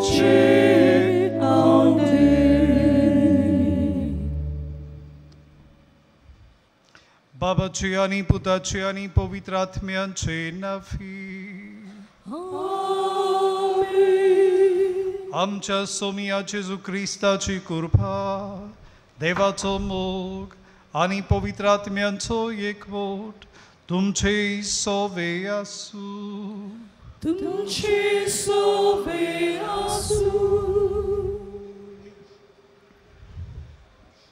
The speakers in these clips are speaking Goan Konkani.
तुमचे आवडे. बाबाचे आनी पुताचे आनी पवित्र आत्म्याचे नाफी. आमच्या सोमिया जेजू क्रिस्ताची कृपा, देवाचो मोग आनी पवित्र आत्म्यांचो एकवट तुमचे सोवे आसूं. तुमचे सोवे आसूं.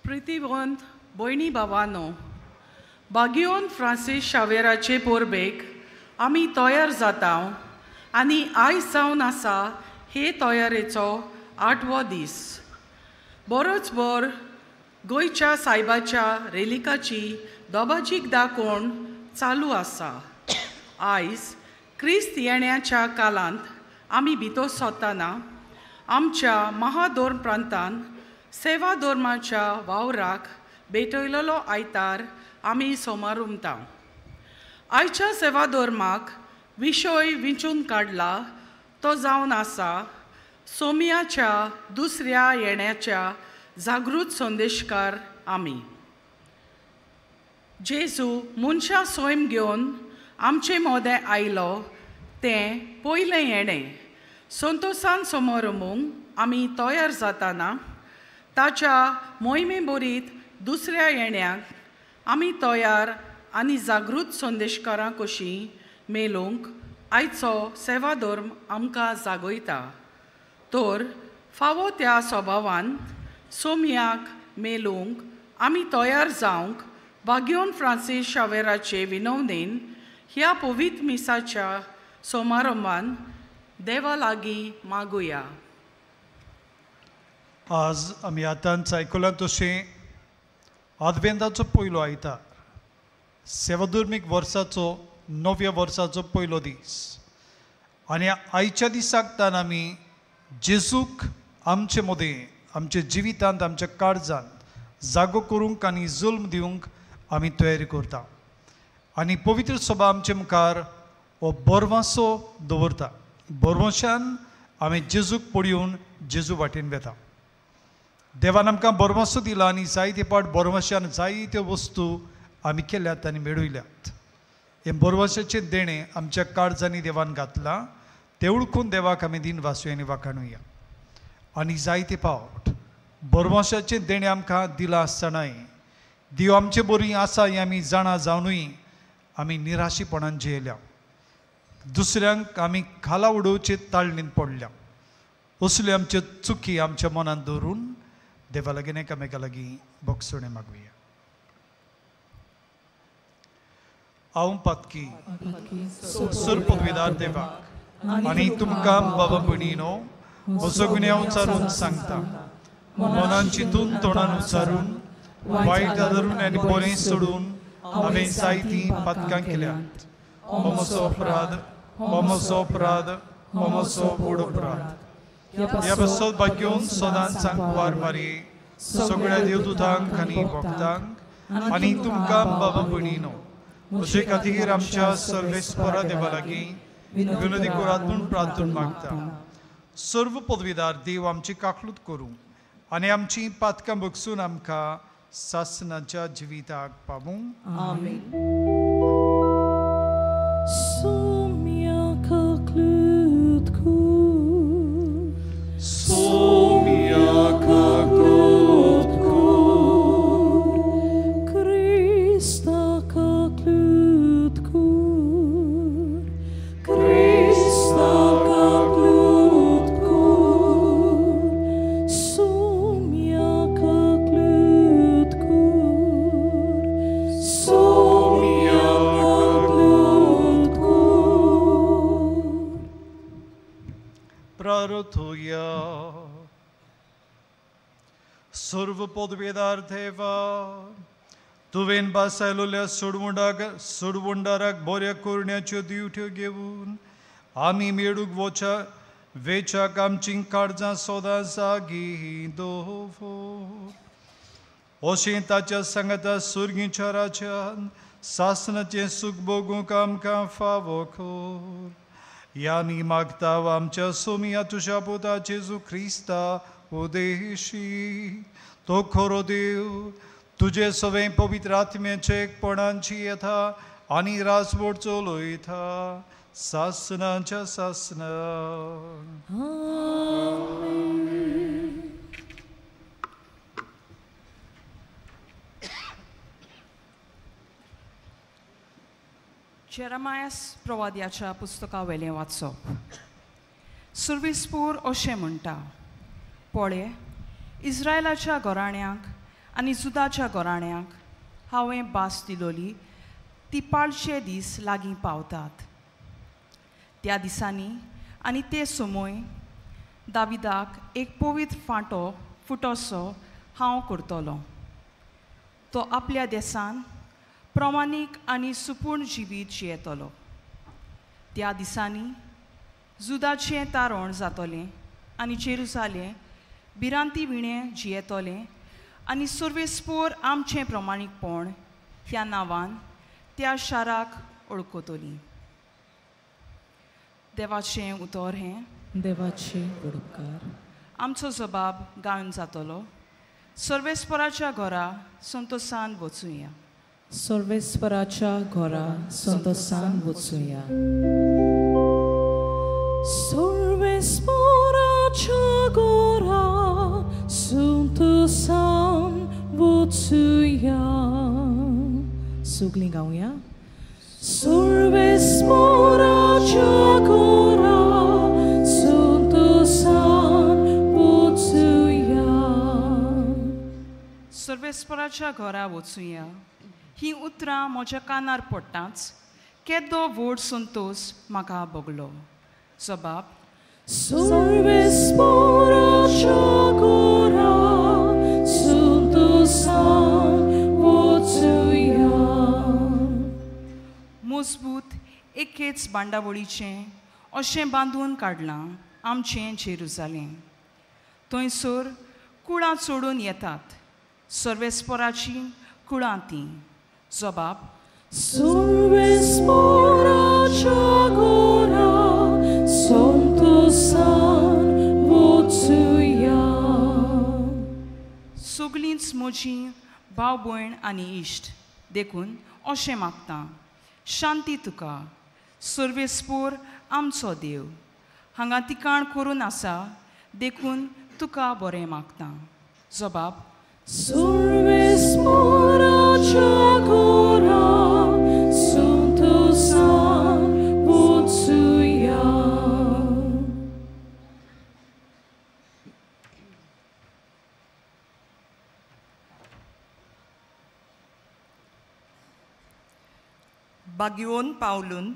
प्रितीवंत भयणी भावानो, बागियोन फ्रांसीस शावेराचे परबेक आमी तयार जाता आनी आयज जावन आसा हे तयारेचो आठवो दीस. बरोच बर गोंयच्या सायबाच्या रेलिकाची दोबाजीक दाखोवण चालू आसा. आयज क्रिस्त येण्याच्या कालांत आमी भितर सरतना आमच्या महाधोर्म प्रांतान सेवा धर्माच्या वावराक भेटयलेलो आयतार आमी सोमारुमता. आयच्या सेवा धर्माक विशय विंचून काडला तो जावन आसा सोमियाच्या दुसऱ्या येण्याच्या जागृत संदेशकार आमी. जेजू मनशां सैम घेवन आमचे मोदें आयलो तें पयलें येणें संतोसान समारंभूंक आमी तयार जाताना ताच्या मोहिमे बरीत दुसऱ्या येण्याक आमी तयार आनी जागृत संदेशकारां कशीं मेलोवंक आयचो सेवा धर्म आमकां जागयता. तर फावो त्या स्वभावान सोमयाक मेलोवंक आमी तयार जावंक बागियोन फ्रांसीस शावेराचे विनवणेन ह्या पवित्र मिसाच्या समारंभान देवा लागीं मागुया. आज आमी आतांच आयकलां तशें आदवेंताचो पयलो आयतार, सेवाधर्मीक वर्साचो नव्या वर्साचो पयलो दीस आनी आयच्या दिसाक तान आमी जेजूक आमचे मदें, आमच्या जिवितांत, आमच्या काळजांत जागो करूंक आनी जुल्म दिवंक आमी तयारी करता आनी पवित्र सभा आमचे मुखार हो बरवासो दवरता. बरवशान आमी जेजूक पळोवन जेजू वाटेन वेता. देवान आमकां बरवासो दिला आनी जायते पाट बरवाशान जायत्यो वस्तू आमी केल्यात आनी मेळयल्यात. हें बरवाशाचें देणें आमच्या काळजांनी देवान घातलां तें वळखून देवाक आमी दिन वासूया आनी वाखाणुया. आनी जायते पावट बरवाशाचें देणें आमकां दिलां आसतनाय देव आमचे बरी आसा हें आमी जाणा जावनूय आमी निराशीपणान जियेल्या. दुसऱ्यांक आमी खाला उडोवचे ताळणीन पडल्या. असल्यो आमच्यो चुकी आमच्या मनांत दवरून देवा लागीं एकामेका लागीं बोगसणें मागुया. हांव पातकी सुर पदवीदार देवाक आनी तुमकां बाबा भयणीनो म्हजो गुन्यांव उचारून सांगता. मनान चिंतून तोंडान उचारून वायट धरून आनी बरें सोडून हांवें जायतीं पातकां केल्यात. हो म्हजो अपराध, हो म्हजो अपराध, हो म्हजो व्हड अपराध. ह्या पासत भाग्योन सदांच सांकवार मारी सगळ्या देवदूतांक आनी भक्तांक आनी तुमकां बाबा भयणीनो म्हजे खातीर आमच्या सर्वेस्परा देवा लागीं विनोदी करात म्हूण प्रार्थना मागता. सर्व पदवीदार देव आमची काकलूत करूं आनी आमची पातकां बगसून आमकां सासनाच्या जिविताक पावूं. आमेन. सोम्या काकलूत कर, सोम्या काकलूत कर, क्रिस्ता काकलूत कर, क्रिस्ता काकलूत कर, सोम्या काकलूत कर, सोम्या काकलूत कर. प्रार्थुया. सर्व पदवीदार देवा, तुवें बासायलोल्या सोडवुंडाराक बऱ्या करण्याच्यो दिवट्यो घेवन आमी मेळूंक वच्या वेच्याक आमचीं काळजां सदां जागी दवर. अशें ताच्या सांगाता सुर्गीच्या राज्यान सासनाचें सूख भोगूंक आमकां फावो कर. ह्या आमी मागता आमच्या सोमिया तुज्या पुता जेजू क्रिस्ता उदेशी। तो खरो देव तुजे सवें पवित्र आत्म्याचे एकपणांची येता आनी राजवट चलयता सासनाच्या सासना। जेरमायस प्रवाद्याच्या पुस्तकावेलें वाचप। सुर्विसपूर अशें म्हणटा, पळय इस्रायलाच्या घराण्यांक आनी जुदाच्या घराण्यांक हांवें भास दिलोली ती पाळचे दीस लागीं पावतात। त्या दिसांनी आनी ते समय दाविदाक एक पवित्र फांटो फुटोसो हांव करतलो। तो आपल्या देसान प्रमाणीक आनी सुपूर्ण जिवीत जियेतलो। त्या दिसांनी जुदाचें तारण जातलें आनी जेरुजालें भिरांती विणें जियेतलें आनी सुर्वेस्पोर आमचें प्रमाणीकपण ह्या नांवान त्या शाराक वळखतली। देवाचें उतर हें। देवाचें उपकार। आमचो जबाब गावन जातलो। सर्वेस्पराच्या घरा संतोसान वचुया। सर्वेस्पराच्या घरा संतोसान वचुया। सर्वेस्पराच्या घरा संतोसान वचुया। सगळीं गावया। सर्वेस्पराच्या घरा संतोसान वचुया। सर्वेस्पराच्या घरा वचुया ही उतरां म्हज्या कानार पडटाच केदो व्हड संतोस म्हाका भोगलो। जबाब सर्वेस्पराच्या घरा संतोसान वचुया। मजबूत एकेच बांदावळीचें अशें बांदून काडलां आमचें जेरुजालें। थंयसर कुळां चडून येतात सर्वेस्पराचीं कुळां तीं। जबाब सर्वेस्पराच्या घरा संतोसान वचुया। सगळींच म्हजीं भाव भयण आनी इश्ट देखून अशें मागता, शांती तुका सर्वेस्पोर आमचो देव हांगा तिकाण करून आसा देखून तुका बरें मागता। जबाब सर्वेस्पराच्या घरा संतोसान वचुया। बागियोन पावलून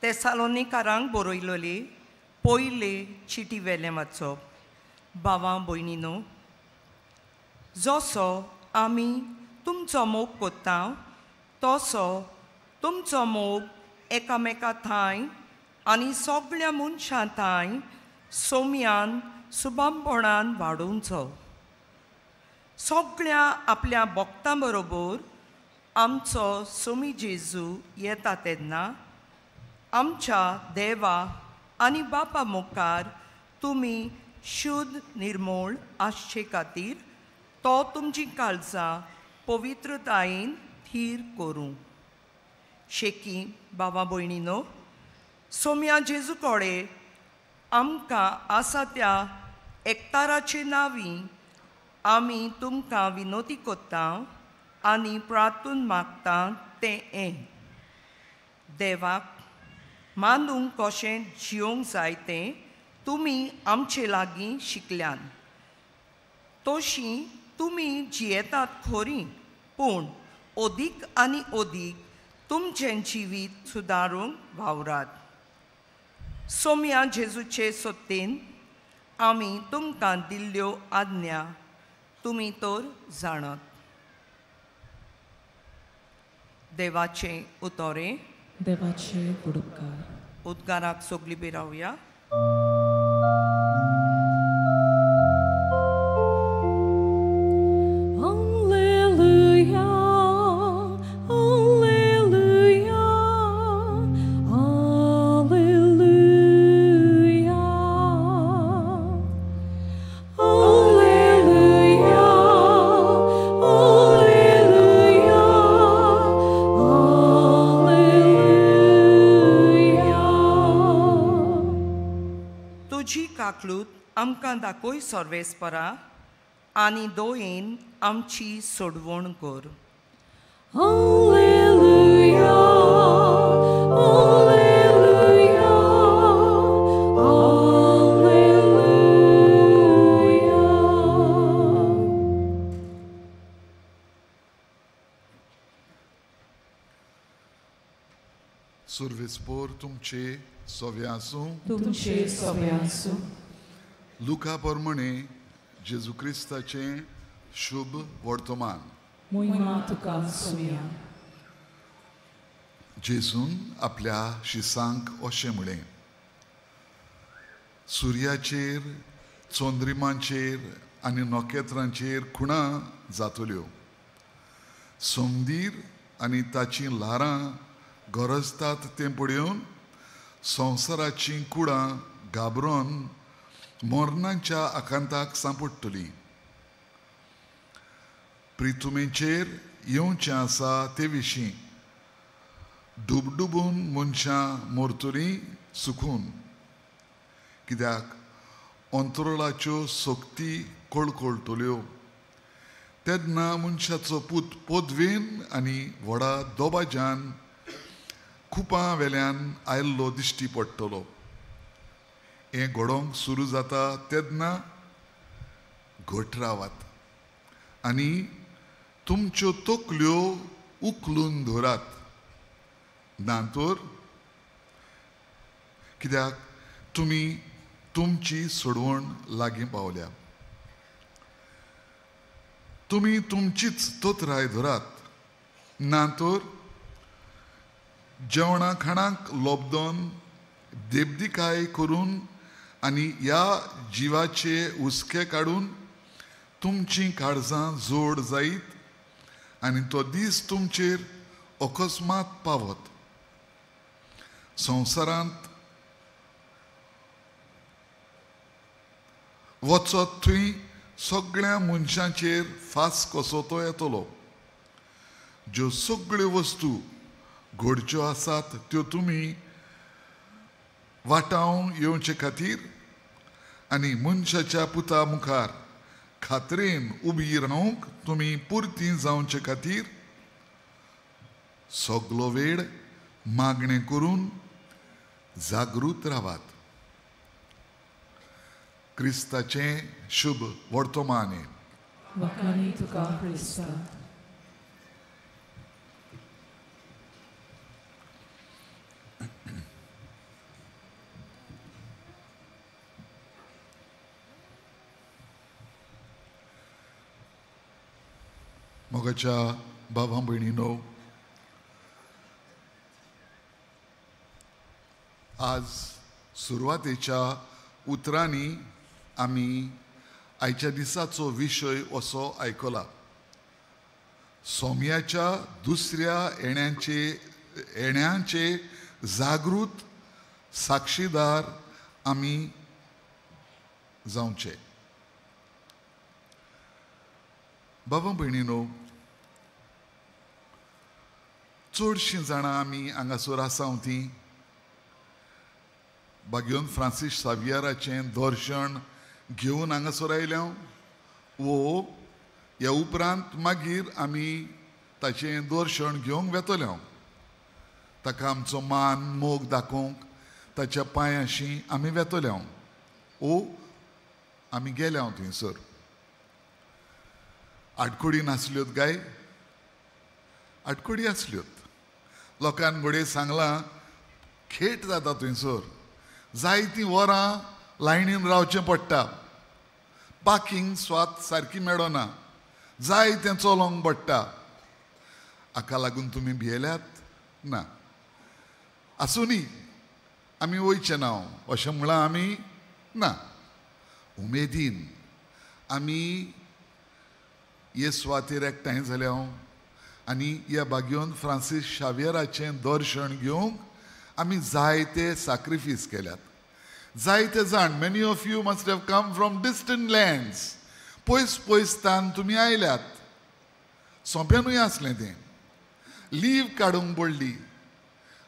तेसालोनिकारांक बरयलोली पयले चिटी वेलें वाचप। भावां भयणीनो, जसो आमी तुमचो मोग कोत्ता तसो तुमचो मोग एकामेका थांय आनी सगळ्या मनशां थांय सोम्यान सुबामपणान वाडोवचो। सगळ्या आपल्या भक्तां बरोबर आमचो सोमी जेजू येता तेन्ना आमच्या देवा आनी बापा मुखार तुमी शुद्ध निर्मोळ आसचे खातीर तो तुमची काळजां पवित्रतायेन थीर करूं। शेकी बाबा भयणीनो, सोम्या जेजू कोडे आमकां आसा त्या एकताराचे नांवी आमी तुमकां विनोती कोत्ता आनी प्रार्थून मागता तें हें, देवाक मानूंक कशें जियोंक जाय तें तुमी आमचे लागीं शिकल्यान। तशी तुमी जियेतात खरी, पूण अदीक आनी अदीक तुमचें जिवीत सुदारूंक वावरात। सोम्या जेजूचे सत्तेन आमी तुमकां दिल्ल्यो आज्ञा तुमी तर जाणत। देवाचें उतोरें। देवाचे उपकार। उद्गाराक सगळीं बी रावया। Alleluia, Alleluia, Alleluia. दाखय सर्वेस्परा आनी दोयेन आमची सोडवण कर. Alleluia, Alleluia, Alleluia. सुर्वेस्पोर तुमचे सोवे आसूं. तुमचे सोवे आसूं. लुका प्रमाणे जेजू क्रिस्ताचें शुभ वर्तमान. मोहिमा तुका सुया. जेजून आपल्या शिसांक अशें म्हळें, सुर्याचेर, चंद्रिमाचेर आनी नखेत्रांचेर खुणां जातल्यो. संदीर आनी ताचीं ल्हारां गरजतात तें पळोवन संवसाराचीं कुडां घाबरून मरणाच्या आकांताक सांपडटलीं. प्रितुमेचेर येवचें आसा ते विशीं डुबडुबून मनशां मरतलीं सुकून, कित्याक अंतरळाच्यो सक्ती कळकळटल्यो. तेन्ना मनशाचो पूत पदवेन आनी व्हडा दोबाज्यान कुपां वेल्यान आयिल्लो दिश्टी पडटलो. हें घडोवंक सुरू जाता तेन्ना घट रावात आनी तुमच्यो तकल्यो उखलून धरात, ना तर कित्याक तुमी तुमची सोडवण लागीं पावल्या. तुमी तुमचीच तोतराय धरात, ना तर जेवणा खाणाक लोबदोन देबदिकाय करून आनी ह्या जिवाचे हुस्के काडून तुमचीं काळजां जोड जायत आनी तो दीस तुमचेर अकस्मात पावत. संवसारांत वचत थंय सगळ्या मनशांचेर फास कसो तो येतलो. ज्यो सगळ्यो वस्तू घडच्यो आसात त्यो तुमी वाटावन येवचे खातीर आनी मनशाच्या पुता मुखार खात्रेन उबी रावंक तुमी पुरती जावचे खातीर सगलो वेळ मागणें करून जागृत रावात. क्रिस्ताचें शुभ वर्तमान. तुका क्रिस्ता. मोगाच्या बाबा भयणीनो, आज सुरवातेच्या उतरांनी आमी आयच्या दिसाचो विशय असो आयकला, सोम्याच्या दुसऱ्या येण्याचे जागृत साक्षीदार आमी जावचे. बाबा भयणीनो, चडशीं जाणां आमी हांगासर आसा तीं बागयोन फ्रांसीस सावियराचें दर्शन घेवन हांगासर आयल्या वो ह्या उपरांत मागीर आमी ताचें दर्शन घेवंक वेतले. ताका आमचो मान मोग दाखोवंक ताच्या पांयांशी आमी वेतले ओ आमी गेल्या थंयसर. आटकोडी नासल्योत काय? आटकोडी आसल्योत. लोकान घडये सांगलां खेट जाता थंयसर, जायतीं वरां लायनीन रावचें पडटा, पार्किंग स्वात सारकी मेळना, जाय तें चलोवंक पडटा. हाका लागून तुमी भियेल्यात ना? आसूं न्ही, आमी वयचें ना अशें म्हळां आमी ना. उमेदीन आमी हे सुवातेर एकठांय जाल्या आनी ह्या बागयोन फ्रांसीस शावियराचें दर्शन घेवंक आमी जायते साक्रिफीस केल्यात. जायते जाण, many of you must have come from distant lands, पयस पयसतान तुमी आयल्यात. सोंपें आसलें तें, लीव काडूंक पडली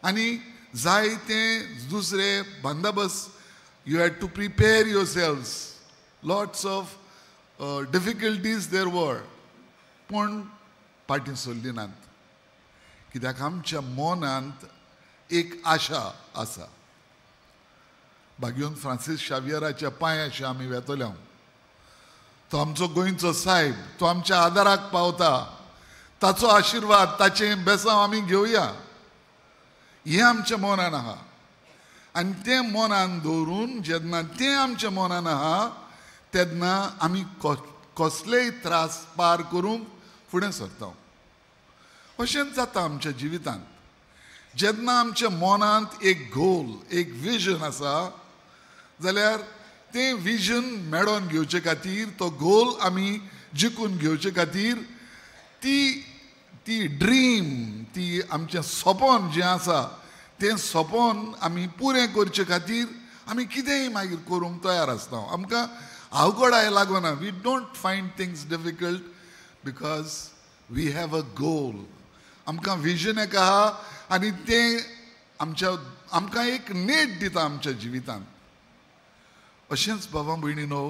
आनी जायते दुसरे बंदोबस्त, you had to prepare yourselves. Lots of difficulties there were, पूण फाटीं सरली नात, कित्याक आमच्या मनांत एक आशा आसा. भाग्योन फ्रांसीस शावियराच्या पांयाशी आमी वेतले. तो आमचो गोंयचो सायब, तो आमच्या आदाराक पावता, ताचो आशिर्वाद, ताचें बेसांव आमी घेवया, हें आमच्या मनान आहा. आनी तें मनान दवरून जेन्ना तें आमच्या मनान आहा तेन्ना आमी कसलेय त्रास पार करूंक फुडें सरता. अशेंच जाता आमच्या जिवितांत. जेन्ना आमच्या मनांत एक गोल, एक विजन आसा जाल्यार तें विजन मेळोवन घेवचे खातीर, तो गोल आमी जिखून घेवचे खातीर, ती ती ड्रीम, ती आमचें सपन जें आसा तें सपन आमी पुरें करचे खातीर आमी कितेंय मागीर करूंक तयार आसता. आमकां अवघडाय लागना. We don't find things difficult because we have a goal. आमकां विजन एक आहा आनी तें आमच्या आमकां एक नेट दिता आमच्या जिवितांत. अशेंच बाबा भयणीनो,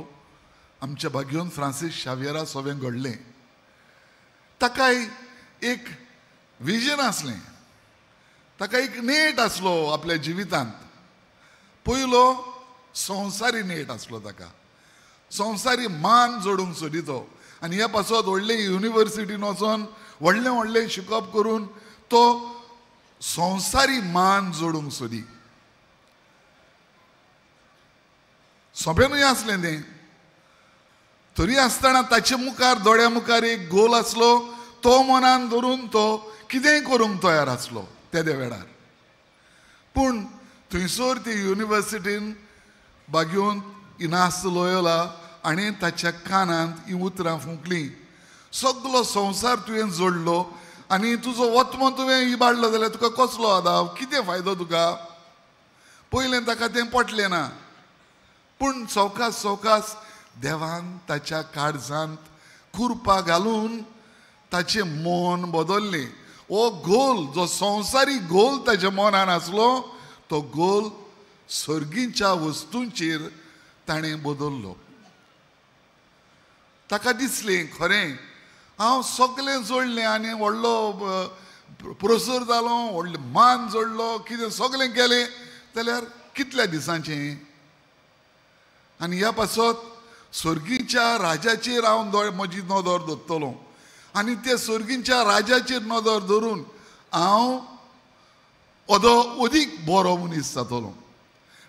आमच्या भाग्योन फ्रांसीस शावियरा सोवें घडलें. ताकाय एक विजन आसलें, ताका एक नेट आसलो आपल्या जिवितांत. पयलो संवसारी नेट आसलो ताका, संवसारी मान जोडूंक सोदी तो, आनी ह्या पासत व्हडले युनिवर्सिटीन वचोन व्हडलें व्हडलें शिकप करून तो संवसारी मान जोडूंक सोदी. सोंपें न्हय आसलें तें, तरी आसतना ताचे मुखार, दोळ्या मुखार एक गोल आसलो, तो मनान धरून तो कितेंय करूंक तयार आसलो तेदे वेळार. पूण थंयसर ती युनिवर्सिटीन बागेवन इनास लोयोला आनी ताच्या कानांत ही उतरां फुंकलीं, सगलो संवसार तुवें जोडलो आनी तुजो वतमो तुवें इबाडलो जाल्यार तुका कसलो आदाव, कितें फायदो तुका? पयलें ताका तें पटलें ना, पूण सवकास सवकास देवान ताच्या काळजांत कुरपा घालून ताचें मन बदल्लें. हो गोल, जो संवसारी गोल ताच्या मनान आसलो, तो गोल सर्गीच्या वस्तूंचेर ताणें बदल्लो. ताका दिसलें खरें हांव सगळें जोडलें आनी व्हडलो प्रोसर जालो, व्हडलो मान जोडलो, कितें सगळें केलें जाल्यार कितल्या दिसांचें? आनी ह्या पासत सर्गीच्या राजाचेर हांव दोळे म्हजी नदर दवरतलो आनी ते सर्गीच्या राजाचेर नदर धरून हांव अदो अदीक बरो मनीस जातलो,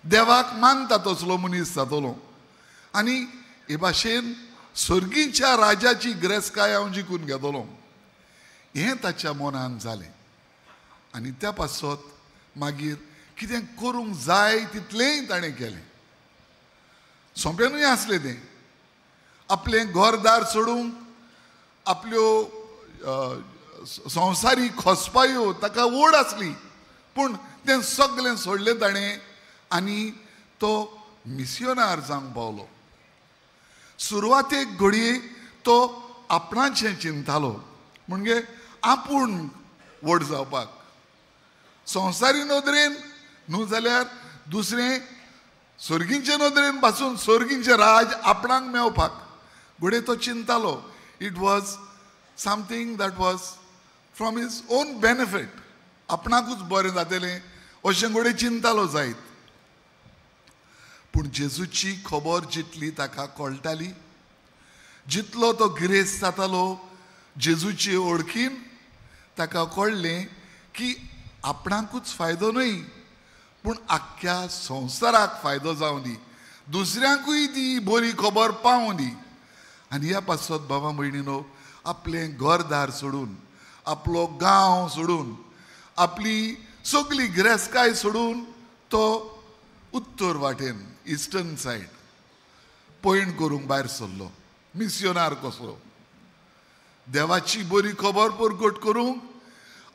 देवाक मानता तसलो मनीस जातलो, आनी हे भाशेन सर्गीच्या राजाची ग्रेसकाय हांव जिखून घेतलो. हें ताच्या मनान जालें आनी त्या पासत मागीर कितें करूंक जाय तितलेंय ताणें केलें. सोंपें न्हय आसलें तें, आपलें घरदार सोडूंक, आपल्यो संवसारी खोसपायो ताका ओड आसली, पूण तें सगळें सोडलें ताणें आनी तो मिसियोनार जावंक पावलो. सुरवातेक घडये तो आपणाचें चिंतालो, म्हणजे आपूण व्हड जावपाक, संवसारी नदरेन न्हू जाल्यार दुसरें सर्गींचे नदरेन पासून सर्गींचें राज आपणाक मेळपाक घडये तो चिंतालो. It was something that was from his own benefit, आपणाकूच बरें जातलें अशें घडये चिंतालो जायत. पूण जेजूची खबर जितली ताका कळटाली, जितलो तो गिरेस्त जातालो जेजूची ओळखीन, ताका कळ्ळें की आपणाकूच फायदो न्हय पूण आख्ख्या संवसाराक फायदो जावं दी, दुसऱ्यांकूय ती बरी खबर पावूं दी. आनी ह्या पासत बाबा भयणीनो, आपलें घरदार सोडून, आपलो गांव सोडून, आपली सगली गिरेस्तकाय सोडून तो उत्तर वाटेन, इस्टर्न सायड पयण करूंक भायर सरलो, मिसियोनार कसो. देवाची बरी खबर परगट करूंक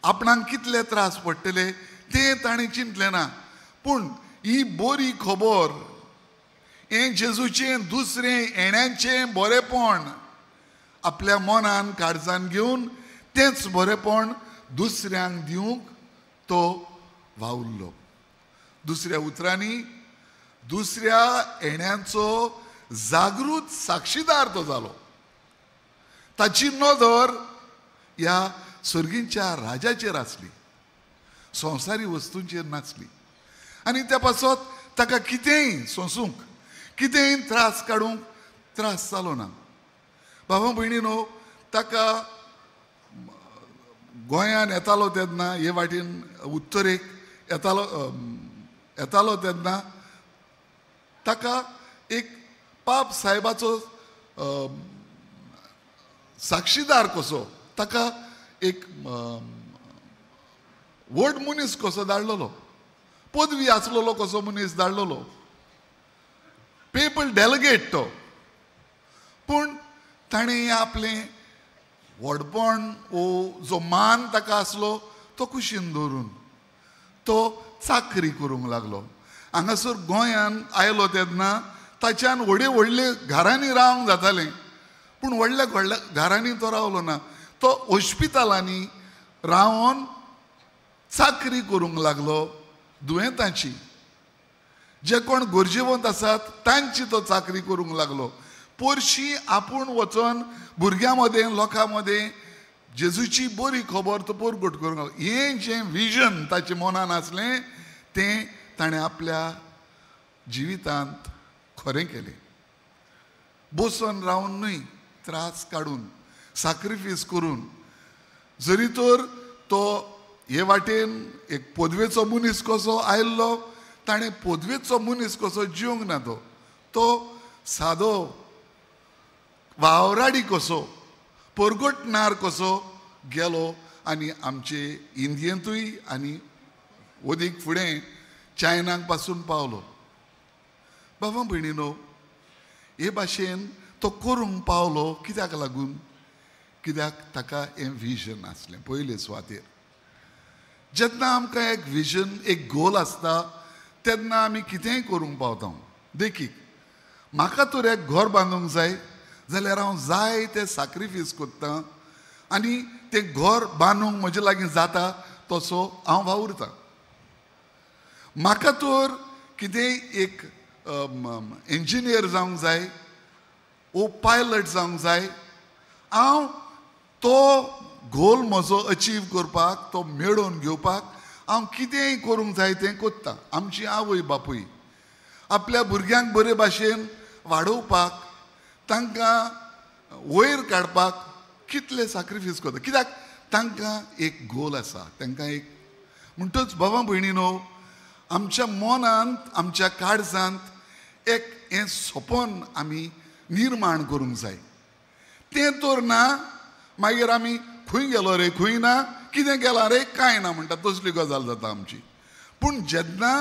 आपणाक कितले त्रास पडटले तें ताणें चिंतलें ना, पूण ही बरी खबर, हें जेजूचें दुसरें येण्याचें बरेपण आपल्या मनान काळजान घेवन तेंच बरेपण दुसऱ्यांक दिवंक तो वावुरलो. दुसऱ्या उतरांनी, दुसऱ्या येण्याचो जागृत साक्षीदार तो जालो. ताची नदर ह्या सर्गींच्या राजाचेर आसली, संवसारी वस्तूंचेर नासली. आनी त्या पासत ताका कितेंय सोंसूंक, कितेंय त्रास काडूंक त्रास जालो ना. बाबा भयणीनो, ताका गोंयान येतालो तेन्ना, हे वाटेन उत्तरेक येतालो तेन्ना ताका एक पाप साहेबाचो साक्षीदार कसो, ताका एक व्हड मनीस कसो धाडलेलो, पदवी आसलेलो कसो मनीस धाडलेलो, पेपल डेलिगेट तो. पूण ताणें आपलें व्हडपण वो जो मान ताका आसलो तो कुशीन दवरून तो चाकरी करूंक लागलो. हांगासर गोंयान आयलो तेन्ना ताच्यान व्हडले व्हडले घरांनी रावंक जातालें, पूण व्हडल्या व्हडल्या घरांनी तो रावलो ना. तो हॉस्पिटलांनी रावन चाकरी करूंक लागलो दुयेंतांची, जे कोण गरजेवंत आसात तांची तो चाकरी करूंक लागलो. पोरशी आपूण वचोन भुरग्यां मदें, लोकां मदें जेजूची बरी खबर तो परगट करूंक लागलो. हें जें विजन ताचें मनान आसलें तें ताणें आपल्या जिवितांत खरें केलें. बसून रावन न्हय, त्रास काडून, साक्रिफीस करून. जरी तर तो हे वाटेन एक पदवेचो मनीस कसो आयिल्लो, ताणें पदवेचो मनीस कसो जिवंक ना. तो तो सादो वावराडी कसो, परगटणार कसो गेलो आनी आमचे इंडियेंतूय आनी वदीक फुडें चायनाक पासून पावलो. बाबा भयणीनो, हे भाशेन तो करूंक पावलो कित्याक लागून? कित्याक ताका हें विजन आसलें पयले सुवातेर. जेन्ना आमकां एक विजन, एक गोल आसता तेन्ना आमी कितेंय करूंक पावता. देखीक, म्हाका तर एक घर बांदूंक जाय जाल्यार हांव जाय तें साक्रिफीस करता आनी तें घर बांदूंक म्हजे लागीं जाता तसो हांव वावुरता. म्हाका तर कितेंय एक इंजिनियर जावंक जाय वो पायलट जावंक जाय, हांव तो गोल म्हजो अचीव करपाक, तो मेळोवन घेवपाक हांव कितेंय करूंक जाय तें करता. आमची आवय बापूय आपल्या भुरग्यांक बरे भाशेन वाडोवपाक, तांकां वयर काडपाक कितले साक्रिफीस करता, कित्याक तांकां एक गोल आसा, तांकां एक. म्हणटच बाबा भयणीनो, आमच्या मनांत, आमच्या काळजांत एक हें सपन आमी निर्माण करूंक जाय. तें तर ना मागीर आमी खंय गेलो रे, खंय ना, कितें केलां रे, कांय ना म्हणटा, तसली गजाल जाता आमची. पूण जेन्ना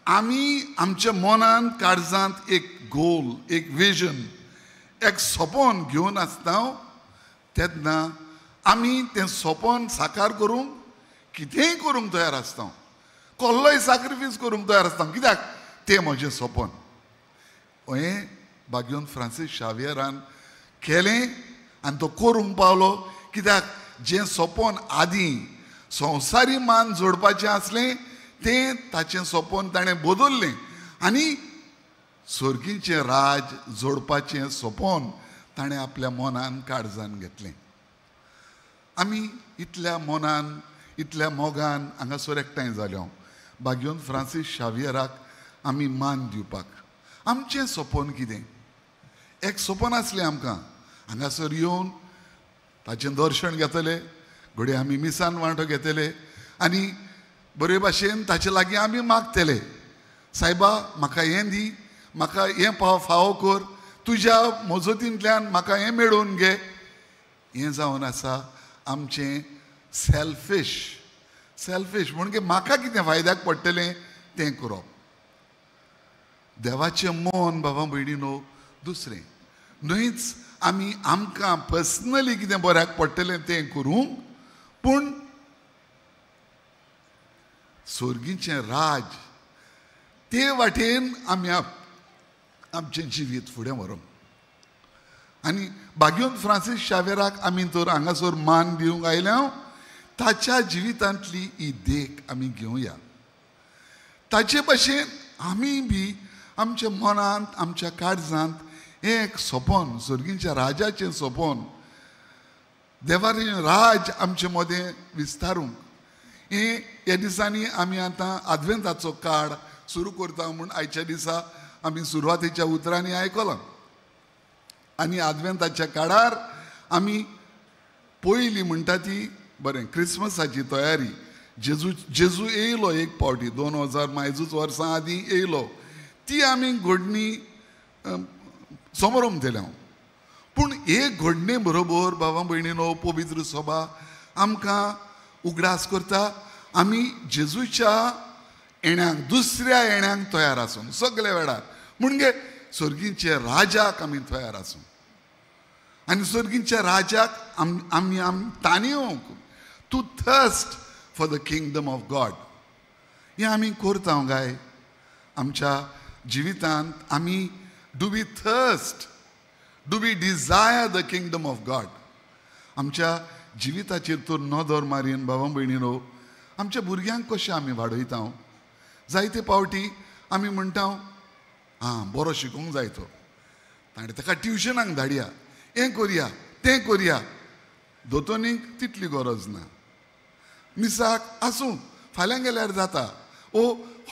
आमी आमच्या मनांत, काळजांत एक गोल, एक विजन, एक सपन घेवन आसता तेन्ना आमी तें सपन साकार करूंक कितेंय करूंक तयार आसता, कसलोय साक्रिफीस करूंक तयार आसता, कित्याक तें म्हजें सपन. हें बाग्योन फ्रांसीस शावियरान केलें आनी तो करूंक पावलो, कित्याक जें सपन आदीं संवसारी मान जोडपाचें आसलें तें ताचें सपन ताणें बदल्लें आनी सर्गीचें राज जोडपाचें सपन ताणें आपल्या मनान, काळजान घेतलें. आमी इतल्या मनान, इतल्या मोगान हांगासर एकठांय जाल्यो बाग्योन फ्रांसीस शावियराक आमी मान दिवपाक. आमचें सपन कितें? एक सपन आसलें आमकां, हांगासर येवन ताचें दर्शन घेतले, घडये आमी मिसान वांटो घेतले आनी बरे भाशेन ताचे लागीं आमी मागतले, सायबा म्हाका हें दी, म्हाका हें फावो कर, तुज्या मजतींतल्यान म्हाका हें मेळोवन घे. हें जावन आसा आमचें सेल्फीश. सेल्फीश म्हणजे म्हाका कितें फायद्याक पडटलें तें करप. देवाचें मन बाबा भयणीनो दुसरें न्हयच, आमी आमकां पर्सनली कितें बऱ्याक पडटलें तें करूंक, पूण सर्गीचें राज ते वाटेन आमी आमचें जिवीत फुडें व्हरूंक. आनी बाग्योन फ्रांसीस शावेराक आमी तर हांगासर मान दिवंक आयल्या, ताच्या जिवितांतली ही देख आमी घेवया. ताचे भशेन आमी बी आमच्या मनांत, आमच्या काळजांत हें एक सपन, सर्गीच्या राजाचें सपन, देवाचें राज आमचे मदें विस्तारूंक. हें ह्या दिसांनी आमी आतां आदवेंताचो काळ सुरू करता म्हूण आयच्या दिसा आमी सुरवातेच्या उतरांनी आयकलां. आनी आदवेंताच्या काळार आमी पयली म्हणटा ती बरें क्रिसमसाची तयारी. जेजू जेजू येयलो एक पावटी 2000 मायजूच वर्सां आदीं येयलो, ती आमी घडणी समरोम दिल्या. पूण एक घडणे बरोबर बाबा भयणीनो पवित्र सभा आमकां उगडास करता आमी जेजूच्या येण्याक, दुसऱ्या येण्याक तयार आसून सगल्या वेळार, म्हणजे सर्गीचे राजाक आमी तयार आसूं. आनी सर्गीच्या राजाक आमी ताणेवंक to thirst for the kingdom of God हें आमी करता काय आमच्या जिवितांत? आमी do we thirst, do we desire the kingdom of God? आमच्या जिविताचेर तर नदर मारीन बाबा भयणीनो, आमच्या भुरग्यांक कशें आमी वाडयता? जायते पावटी आमी म्हणटा आं बरो शिकूंक जाय तो, ताणें ताका ट्युशनाक धाडया, हें करया तें करया. दोतोनीक तितली गरज ना, मिसाक आसूं फाल्यां गेल्यार जाता, ओ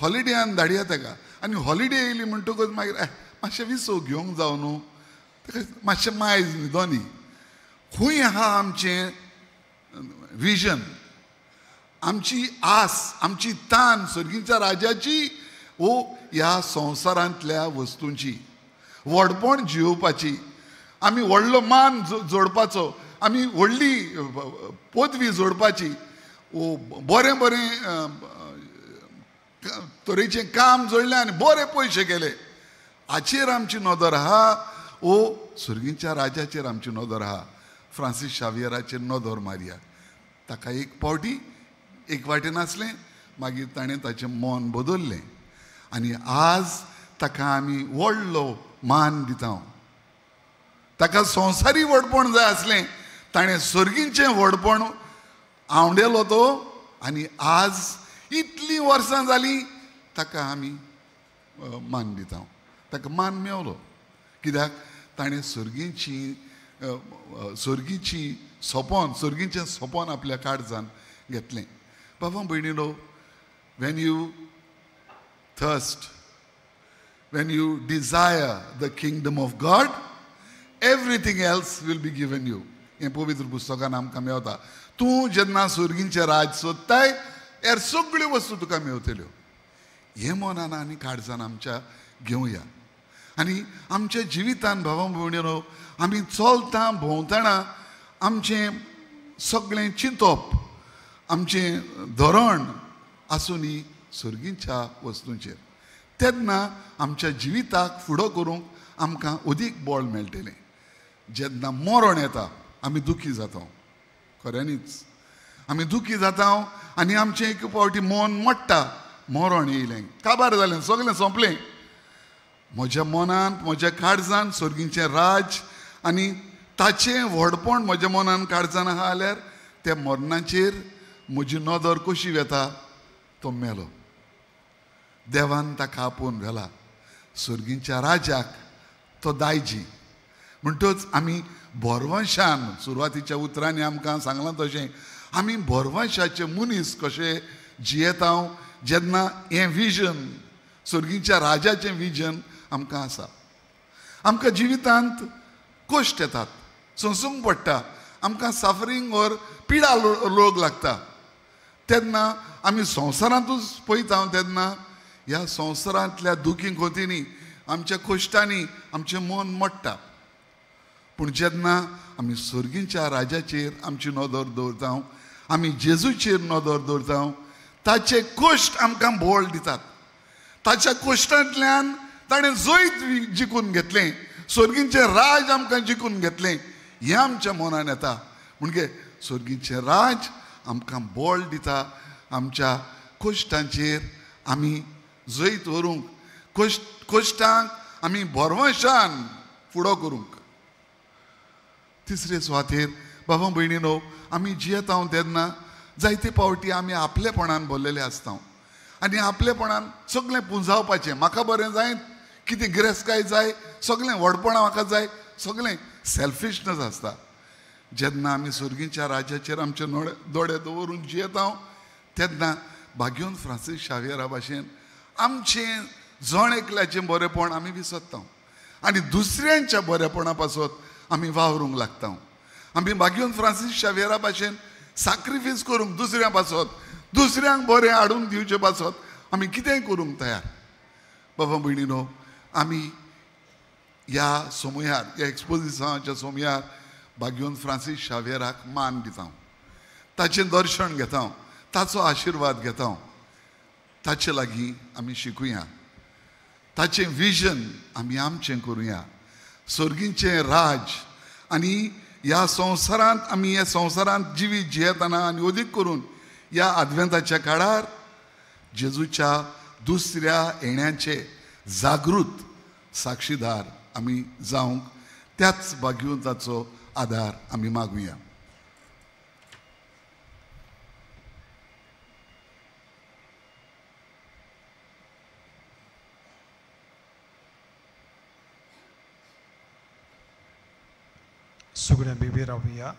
हॉलिडेयान धाडया ताका. आनी हॉलिडे येयली म्हणटकच मागीर मातशें विसव घेवंक जावं न्हू, ताका मातशें मायज न्हिदो न्ही. खूंय आहा आमचें विजन, आमची आस, आमची तान सर्गीच्या राजाची ओ ह्या संवसारांतल्या वस्तूंची, व्हडपण जियोवपाची, आमी व्हडलो मान जोडपाचो, आमी व्हडली पदवी जोडपाची, ओ बरें बरें तरेचें काम जोडलें आनी बरे पयशे केले, हाचेर आमची नदर आहा ओ सर्गीच्या राजाचेर आमची नदर आहा? फ्रांसीस शावियराचेर नदर मारया. ताका एक पावटी एक वाटेन आसलें, मागीर ताणें ताचें मन बदल्लें आनी आज ताका आमी व्हडलो मान दिता. ताका संवसारी व्हडपण जाय आसलें, ताणें सर्गीचें व्हडपण आवडेलो तो, आनी आज इतलीं वर्सां जालीं ताका आमी मान दिता. ताका मान मेवलो कित्याक? ताणें सर्गीची सर्गीची सपन, सर्गीचें सपन आपल्या काळजान घेतलें. बाबा भयणीनो, when you thirst, when you desire the kingdom of God, everything else will be given you. हें पवित्र पुस्तकान आमकां मेवता. तूं जेन्ना सर्गीचें राज सोदताय, हेर सगळ्यो वस्तू तुका मेवतल्यो. हें मनान आनी काळजान आमच्या घेवया. आनी आमच्या जिवितान भावा भयणीनो, आमी चलता भोंवतना आमचें सगळें चिंतप, आमचें धोरण आसूं सर्गीच्या वस्तूंचेर, तेन्ना आमच्या जिविताक फुडो करूंक आमकां अदीक बळ मेळटलें. जेन्ना मरण येता आमी दुखी जाता, खऱ्यांनीच आमी दुखी जाता आनी आमचें एक पावटी मन मोडटा. मरण येयलें, काबार जालें, सगळें सोंपलें. म्हज्या मनांत, म्हज्या काळजान सर्गीचें राज आनी ताचें व्हडपण म्हज्या मनान काळजान आहा जाल्यार त्या मरणाचेर म्हजी नदर कशी वेता? तो मेलो, देवान ताका आपोवन व्हेला सर्गीच्या राजाक, तो दायजी. म्हणटच आमी भरवंशान, सुरवातीच्या उतरांनी आमकां सांगलां तशें, आमी भरवंशाचे मनीस कशे जियेता जेन्ना हें विजन, सर्गीच्या राजाचें विजन आमकां आसा. आमकां जिवितांत कश्ट येतात, सोंसूंक पडटा, आमकां सफरींग ओर पिडा रोग लागता. तेन्ना आमी संवसारांतूच पळयता, तेन्ना ह्या संवसारांतल्या दुखी खोतींनी, आमच्या कश्टांनी आमचें मन मोडटा. पूण जेन्ना आमी सर्गीच्या राजाचेर आमची नदर दवरता, आमी जेजूचेर नदर दवरता, ताचे कश्ट आमकां बळ दितात. ताच्या कश्टांतल्यान ताणें जैत जिखून घेतलें, सर्गीचें राज आमकां जिखून घेतलें, हें आमच्या मनान येता. म्हणजे सर्गीचें राज आमकां बळ दिता, आमच्या कश्टांचेर आमी जैत व्हरूंक, कश्टांक आमी भरवंशान फुडो करूंक. तिसरे सुवातेर बाबा भयणीनो, आमी जियेता तेन्ना जायते पावटी आमी आपलेपणान भरलेले आसता आनी आपलेपणान सगळें पुंजावपाचें, म्हाका बरें जायत कितें गिरेस्तकाय जाय, सगळें व्हडपणां म्हाका जाय, सगळें सेल्फिशनस आसता. जेन्ना आमी सर्गीच्या राज्याचेर आमचे दोळे दवरून जियेता तेन्ना भाग्योन फ्रांसीस शावियरा भाशेन आमचें जण एकल्याचें बरेंपण आमी विसरता आनी दुसऱ्यांच्या बरेपणा पासत आमी वावरूंक लागता. आमी भाग्योन फ्रांसीस शावियरा भाशेन साक्रिफीस करूंक दुसऱ्यां पासत, दुसऱ्यांक बरें हाडून दिवचे पासत आमी कितेंय करूंक तयार. बाबा भयणीनो, आमी ह्या सोमयार, ह्या एक्सपोजिसांवाच्या सोमयार भाग्योन फ्रांसीस शावियराक मान दिता, ताचें दर्शन घेता, ताचो आशिर्वाद घेता. ताचे लागीं आमी शिकुया, ताचें विजन आमी आमचें करुया. सर्गीचें राज आनी ह्या संवसारांत आमी ह्या संवसारांत जिवीत जियेतना आनी अदीक करून ह्या आदवेंताच्या काळार जेजूच्या दुसऱ्या येण्याचे जागृत साक्षीदार आमी जावंक त्याच भाग्यवंताचो आदार आमी मागुया. सगळ्या बेबी रावया.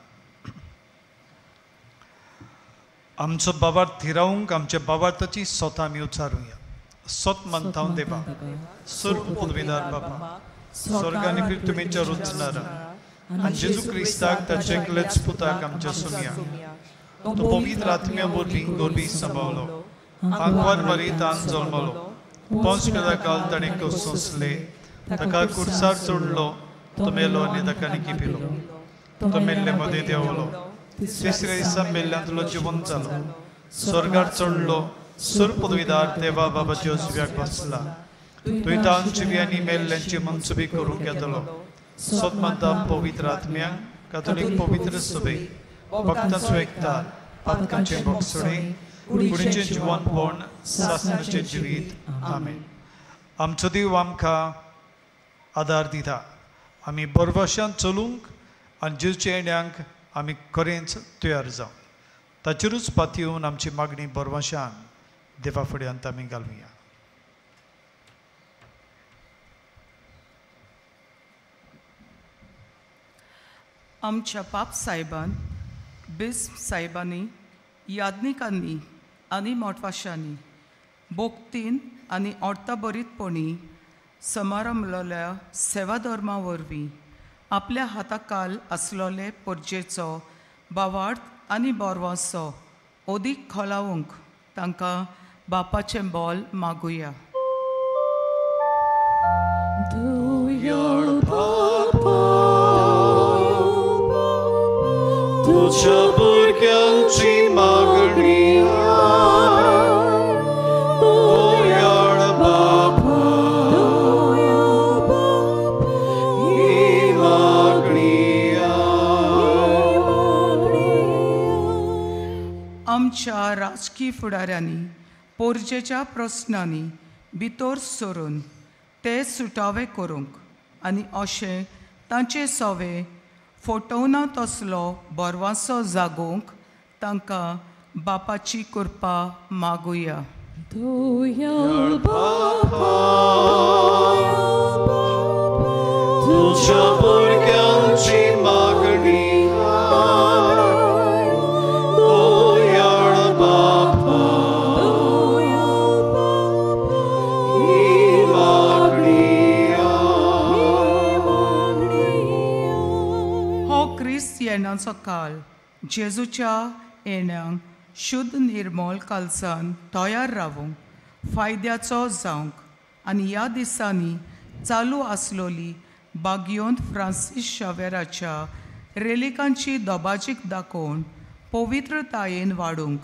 आमचो बाबार थिरावंक आमच्या बाबार्थाची स्वता आमी उच्चारुया. सत मानता देवा, सर्व पदवीदार बाबा, स्वर्ग आनी पृथ्वीच्या रचणारा आनी जेजू क्रिस्ताक ताचे एकलेच पुताक आमच्या सुमया, तो पवित्र आत्म्या वरवीं गोरवी सांबाळलो, आंकवार मरितान जल्मलो, पोंस काल ताणें सोंसले, ताका कुर्सार चडलो, तो मेलो आनी ताका निकिपिलो, तो मेल्ले मदें देंवलो, तिसऱ्या दिसा मेल्ल्यांतलो जिवन जालो, स्वर्गार चडलो, सुर पदवीदार देवा बाबाच्या उजव्याक बसला, थंय तावन जिव्यांनी मेल्ल्यांची मनसुबी करूंक येतलो. सत मानता पवित्र आत्म्या, कातोलीक पवित्र सभेक, भक्तांचो एकतार, पातकांचें बोगसुणें, कुडीचें जिवनपण, सासणाचें जिवीत. आमेन. आमचो देव आमकां आदार दिता, आमी बरवशान चलूंक आनी जेजूच्या येण्यांक आमी खरेंच तयार जावं. ताचेरूच पातयेवन आमची मागणी बरवशान देवा फुड्यांत आमी घालुया. आमच्या पाप साहेबान, बिस्प साहेबांनी, याज्ञिकांनी आनी मोटवाशांनी भोक्तीन आनी अर्थाभरीतपणी समारंभलेल्या सेवाधर्मा वरवीं आपल्या हाताकाल आसलोले परजेचो भावार्थ आनी बोरवासो अदीक खोलावंक तांकां बापाचें बोल मागुया. तुझ्या भुरग्यांची मागणी दयाळ बापा, ही मागणी. आमच्या राजकी फुडाऱ्यांनी पोरजेच्या प्रस्नांनी भितर सरून ते सुटावे करूंक आनी अशें तांचे सवे फोटोवना तसलो बरवासो जागोवंक तांकां बापाची कृपा मागुया. तुझ्या भुरग्यांची मागणी दयाळ बापा, ही मागणी. हो क्रिस्त येण्याचो काल जेजूच्या येण्यांक शुद्ध निर्मोल कालसान तयार रावूंक फायद्याचो जावंक आनी ह्या दिसांनी चालू आसलोली बागियोन फ्रांसीस शावेराच्या रेलिकांची दोबाजीक दाखोवन पवित्रतायेन वाडूंक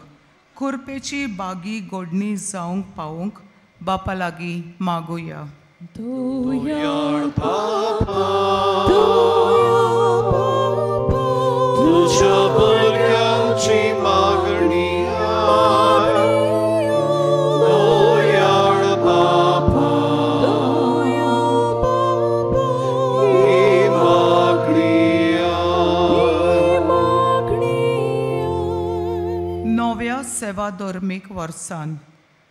कुरपेची बागी गोडणी जावंक पावूंक बापा लागीं मागुया. तुझ्या भुरग्यांची मागणी दयाळ बापा, ही मागणी. नव्या सेवा धर्मीक वर्सान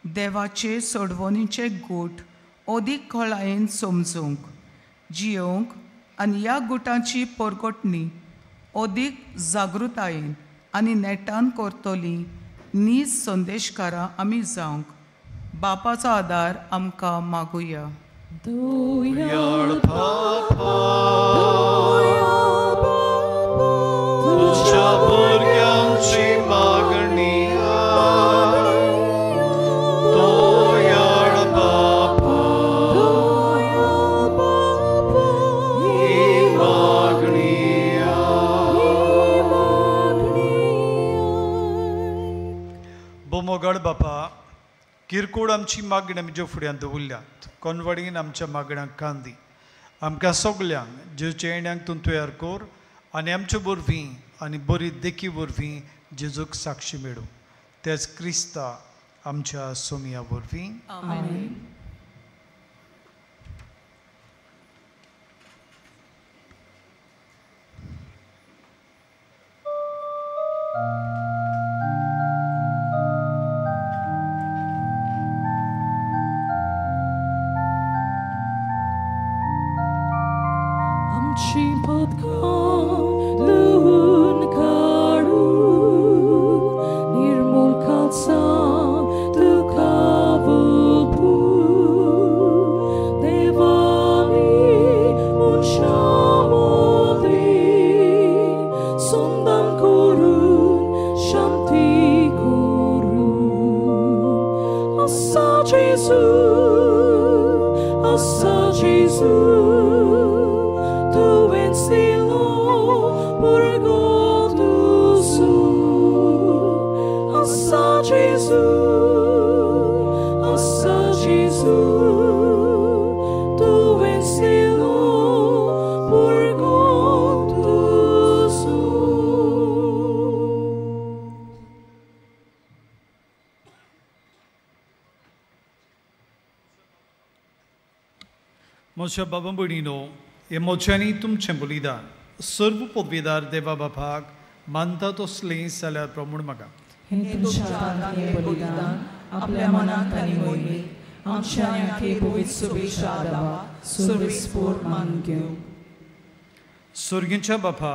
देवाचे सोडवणीचे गूट अदीक खोलायेन समजूंक जियोवंक आनी ह्या गुटांची परगटणी अदीक जागृतायेन आनी नेटान करतली नीज संदेशकारां आमी जावंक बापाचो आदार आमकां मागुया. तुझ्या भुरग्यांची मागणी दयाळ बापा, ही मागणी. बोमोगड बापा, किरकोळ आमची मागणी आमच्या फुड्यांत दवरल्यात, कोनवडीन आमच्या मागण्यांक कांदी आमकां सगल्यांक जेजूच्या येण्याक तूं तयार कर आनी आमचे वरवीं आनी बरी देखी वरवीं जेजूक साक्षी मेळूं. तेच क्रिस्ता आमच्या सोमिया वरवीं. आमेन. आमची पदकां धुवन काडून निर्मूल काळजां तुका ओंपून देवा आमी मनशां मदीं संदान करून शांती करून. आसा जेजू, आसा जेजू, म्हज्या बाबा भयणीनो, हे मोज्यांनी तुमचें बलिदान सर्व पदवीदार देवा बापाक मानता तसलें जाल्यार प्रमूण मागा. हें तुमच्या हातांतलें बलिदान आपल्या मनांत आनी मोहिमेंत आमच्या आनी आखे पवित्र शुभेच्छा आदावा सर्वेस्पोर मान घेवं. सर्गीच्या बापा,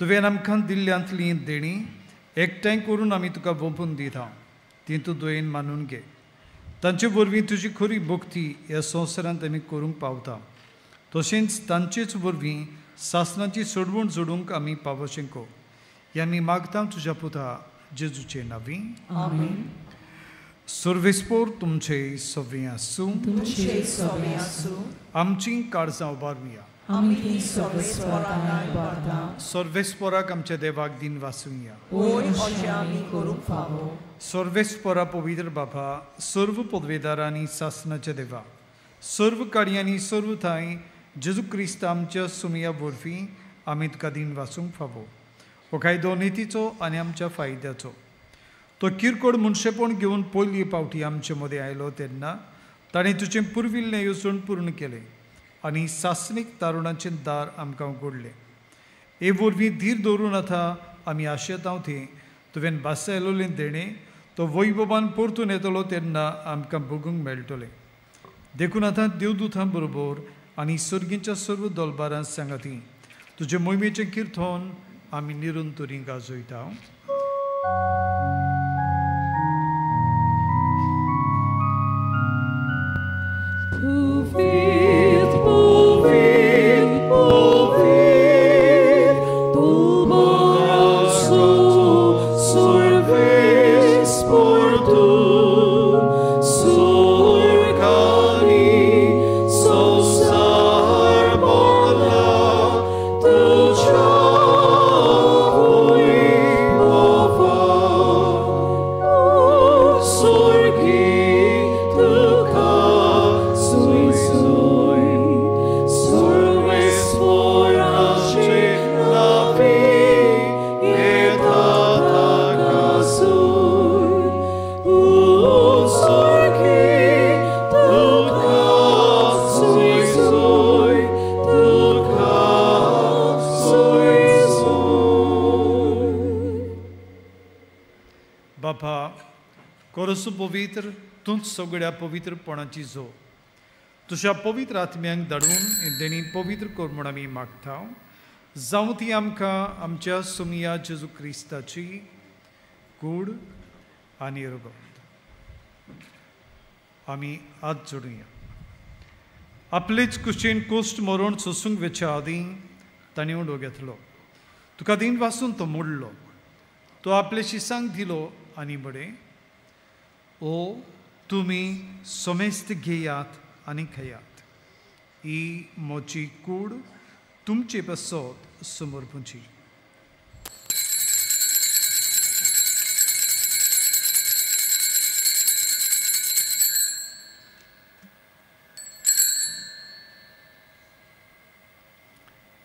तुवें आमकां दिल्ल्यांतलीं देणी एकठांय करून आमी तुका वोंपून दिता, ती तूं दयेन मानून घे. तांचे वरवीं तुजी खरी भक्ती ह्या संवसारांत आमी करूंक पावता, तशेंच तांचेच वरवीं सासणाची सोडवण जोडूंक आमी पावोशें कर. हें आमी मागता तुज्या पुता जेजूचे नांवी. आमेन. सर्वेस्पोर तुमचे सगळें आसूं. तुमचे सगळें आसूं. आमची काळजां उबारुया. आमी ती सर्वेस्पोराक उबारता. सर्वेस्पोराक आमच्या देवाक दिन वाचुया. होय, अशें आमी करूंक फावो. सर्वेस्पोरा पवित्र बापा, सर्व पदवेदार आनी सासणाच्या देवा, सर्व कार्यांनी सर्व ठांय जेजू क्रिस्त आमच्या सुमया वरवीं आमी तुका दिन वाचूंक फावो. हो कायदो नितीचो आनी आमच्या फायद्याचो. तो किरकोळ मनशेपण घेवन पयली पावटी आमचे मदें आयलो तेन्ना ताणें तुजें पुर्विल्लें येवजण पूर्ण केलें आनी सासणीक तारुणाचें दार आमकां उगडलें. हे वरवीं धीर दवरून आतां आमी आशेतांव थंय तुवें भासायलोलें देणें तो वैभवान परतून येतलो तेन्ना आमकां भोगूंक मेळटलें. देखून आतां देवदूतां बरोबर आनी सर्गीच्या सर्व दलबारां सांगाती तुजे मोहिमेचें किर्तन आमी निरंतरी गाजयता. बापा, कोरसू पवित्र तूंच सगळ्या पवित्रपणाची जो तुज्या पवित्र आत्म्यांक धाडून हें देणी पवित्र कर म्हूण आमी मागता. जावं ती आमकां आमच्या सुमिया जेजू क्रिस्ताची कूड आनी रगत. आमी हात जोडुया. आपलेच कुशीन कोश्ट मरोण सोसूंक वेच्या आदीं ताणें उडो घेतलो. तुका दिन वासून तो मोडलो. तो आपले शिसांक दिलो आनी म्हळें, ओ तुमी समेस्त घेयात आनी खायात. ही म्हजी कूड तुमचे पासत समर्पणची.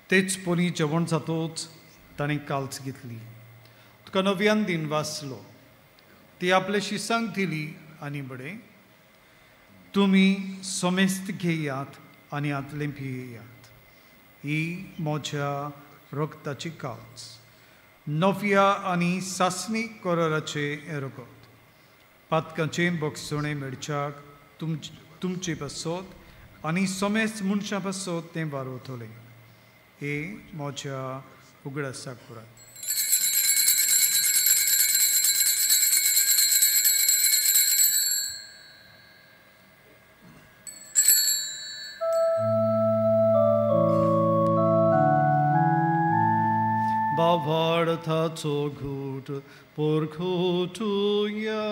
तेच परी जेवण जातोच ताणें काल्च घेतली. तुका नव्यान दिन वाचलो. ती आपले शिसांक दिली आनी म्हळें, तुमी समेस्त घेयात आनी हातलें पियेयात. ही म्हज्या रगताची काल्च, नव्या आनी सासणी कराराचें रगत. पातकाचें बक्षणें मेळच्याक तुमचे पासत आनी समेस्त मनशां पासत तें वारवतलें. हे म्हज्या उगडासाक करात. भावार्थाचो घूट पोरखोटुया.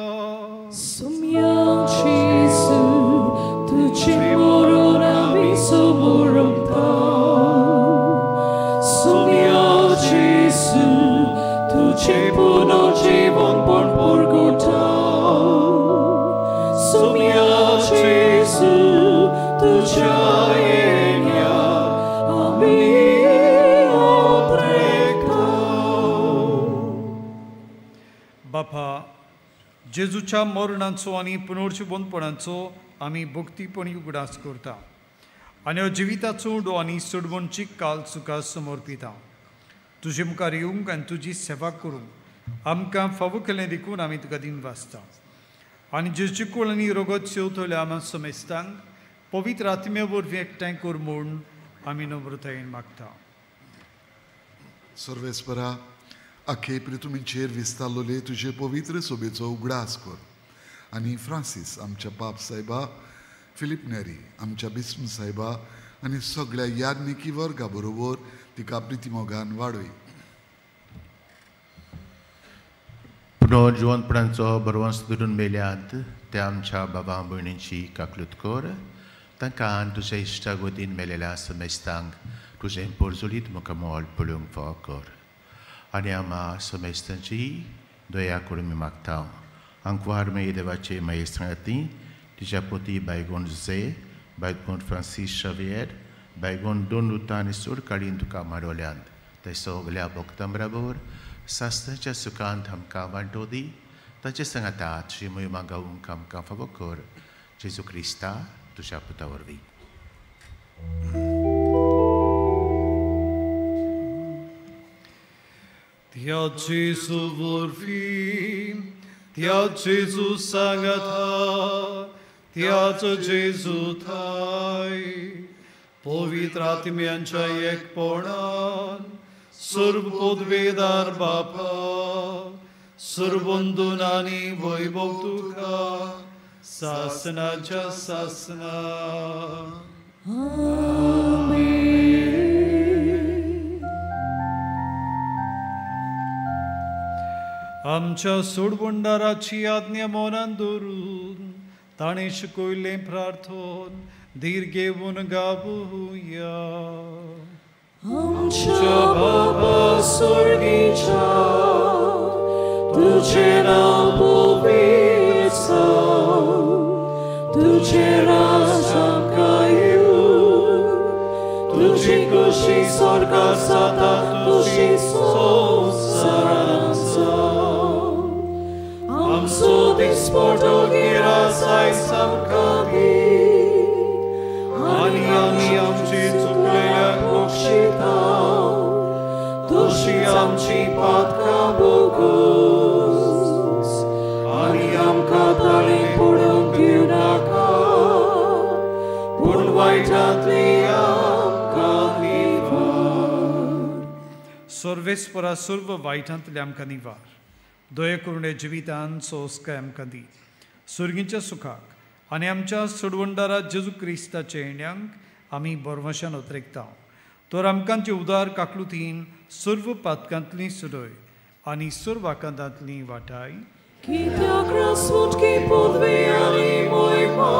सुम्या जेजू तुझे मरण आमी समर्पता. सुम्या जेजू तुझे पुनर्जीवन पण पोरगोटा. सुम्या जेजू तुझ्या येण्या आमी ओत्रेकता. बापा, जेजूच्या मरणाचो आनी पुनर्जिवंतपणाचो आमी भक्तीपणी उगडास करता आनी जिविताचो उडो आनी सोडवणची काल तुका समर्पिता. तुजे मुखार येवंक आनी तुजी सेवा करूंक आमकां फावो केलें देखून आमी तुका दिन वाचता. आनी जेजूची कूड आनी रगत शेवतल्या आमा समेस्तांक पवित्र आत्म्या वरवीं एकठांय कर म्हूण आमी नम्रतायेन मागता. सर्वेस्परा, आखे प्रितुमीचेर विस्तारलोले तुजे पवित्र सोबेचो उगडास कर आनी फ्रांसीस आमच्या पाप सायबा, फिलीप नेरी आमच्या बिस्म सायबा आनी सगळ्या याज्ञिकी वर्गा बरोबर तिका प्रितिमोगान वाडय. पुनर्जिवंतपणाचो बरवंस धरून मेल्यात त्या आमच्या बाबा भयणींची काकलूत कर. तांकां तुज्या इश्टागोतीन मेलेल्या समेस्तांक तुजें पोरजोलीत मुखामोल पळोवंक फावो कर. आनी आमा समेस्तांची दया करून मी मागता. आंकवार मागीर देवाचे मागीर सांगाती तिच्या पोती बायगोन जुजे, बायगोन फ्रांसीस शावियर, बायगोन दोन रुतां आनी सोड काडीन तुका माडवल्यांत ते सगल्या भक्तां बराबर सासणाच्या सुखांत आमकां वांटो दी. ताचे सांगाता तुजी मोहिमा गावूंक आमकां फावो कर. जेजू क्रिस्ता तुज्या पुता वरवीं. त्या जेजू वरवीं, त्या जेजू सांगाता, त्याच जेजू थाय पवित्र आत्म्यांच्या एकपणान सर्व पदवेदार बापा, सर्वंदून आनी वैभव तुका सासनाच्या सासना. आमच्या सोडवणदाराची आज्ञा मनान दवरून ताणें शिकयल्लें प्रार्थन धीर घेवन गावया. आमच्या बाबा स्वर्गीच्या, तुझें नांव पवित्र जावं, तुझें राज आमकां येवं, तुजी खोशी स्वर्गार जाता तशी संवसारांत जावं. आमचो दिसपटो गिरास आयज आमकां दी आनी आमी आमची चुकलेल्यांक बक्षिता तशी आमची पातकां बोगस आनी आमकां ताळें पडूंक दिवनाका, पूण वायटांतली आमकां निवार. सर्वेस्परा सर्व वायटांतले आमकां निवार, दये करुणे जिवितान सोंसकाय आमकां दी. सुर्गींच्या सुखाक आनी आमच्या सोडवणदारा जेजू क्रिस्ताच्या येण्यांक आमी बरवशान उतरेकता. तर आमकांचे उदार काकलुतीन सर्व पातकांतली सुडय आनी सर्व आकांतांतली वाटाय. कित्याक रासमुटकी पदवी आनी मोहिमा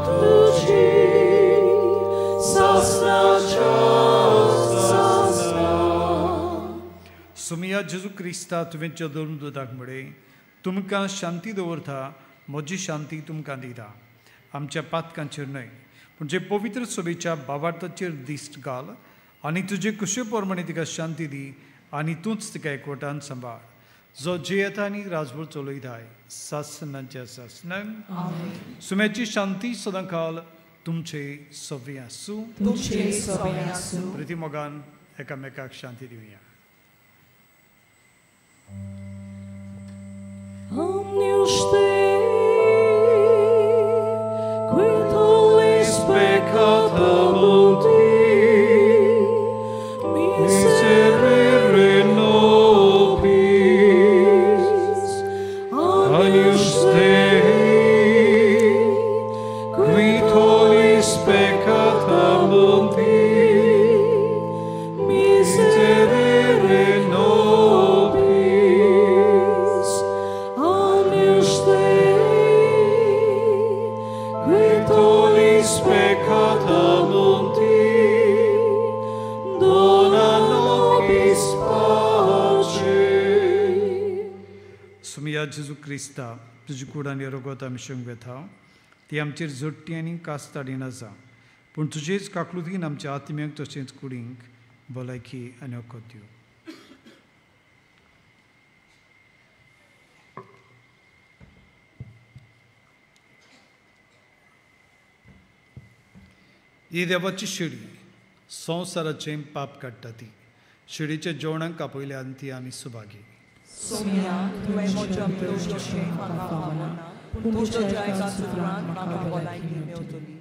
तुजी सासणाच्या सासणा. सुमिया जेजू क्रिस्ता तुवेंच्या धर्मदूताक म्हळें, तुमकां शांती दवरता, म्हजी शांती तुमकां दिता. आमच्या पातकांचेर न्हय पूण जे पवित्र सभेच्या बावार्थाचेर दिश्ट घाल आनी तुजे कुशे प्रमाणे तिका शांती दी आनी तूंच तिका एकवटान सांबाळ, जो जियेता आनी राजभर चलयताय सासनाच्या सासनाक. सुम्याची शांती सदांकाल तुमचे सवे आसूं. तुमचे सवे आसूं. प्रितीमोगान एकामेकाक शांती दिवया. Agnus Dei, qui tollis peccata mundi, miserere nobis. Agnus Dei, qui tollis peccata mundi, miserere nobis. Agnus Dei, qui tollis peccata mundi, dona nobis pace. सुमिया जेजू क्रिस्ता तुजी कूड आनी रगत आमी शंग वेता, ती आमचेर जोडटी आनी कास्त हाडिना जावं, पूण तुजेच काकलुतीन आमच्या आत्म्यांक तशेंच कुडींक भलायकी आनी वखद दिवं. ही देवाची शिडी संवसाराचें पाप काडटा. ती शिडीच्या जेवणाक आपयल्यान ती आमी सुभागी. सोम्या, तुवें म्हज्या भितरचें म्हाका फावना, पूण तुज्या एका सुत्रान म्हाका भलायकी मेवतली.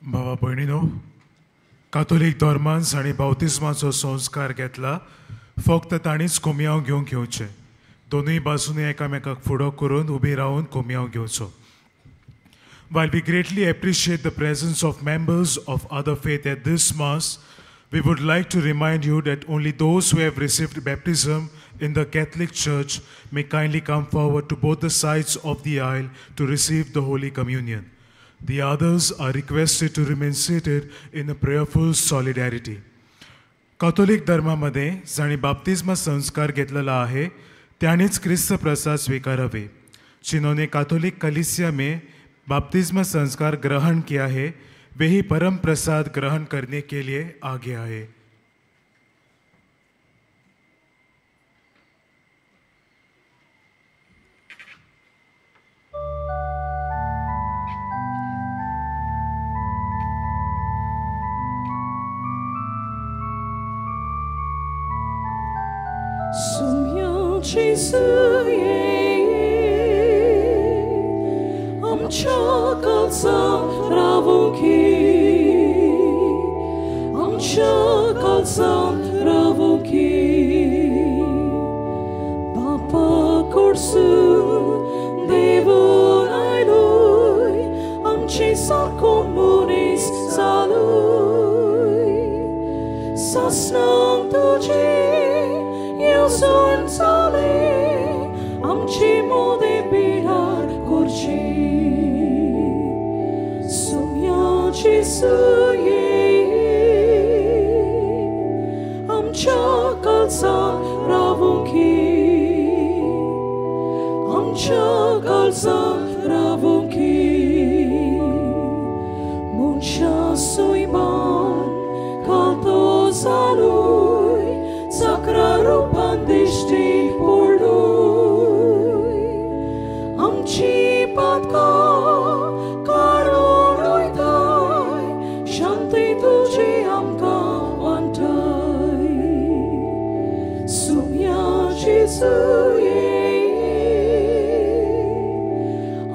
भावा भयणीनो, कातोलीक धर्मान जांणी बाप्तिज्माचो संस्कार घेतला फक्त तांणीच कोमयांव घेवंक येवचें. दोनूय बाजूंनी एकामेकाक फुडो करून उबी रावन कोमयांव घेवचो. While we greatly appreciate the presence of members of other faith at this Mass, we would like to remind you that only those who have received baptism in the Catholic Church may kindly come forward to both the sides of the aisle to receive the Holy Communion. The others are requested to remain seated in a prayerful solidarity. Catholic धर्मामध्ये जांणी बाप्तिज्म संस्कार घेतलेला आहे त्यांनीच क्रिस्त प्रसाद स्वीकारावे. जिन्होंने काथोलिक कलीसिया में बाप्तिज्म संस्कार ग्रहण किया है वे ही परम प्रसाद ग्रहण करने के लिए आगे आए.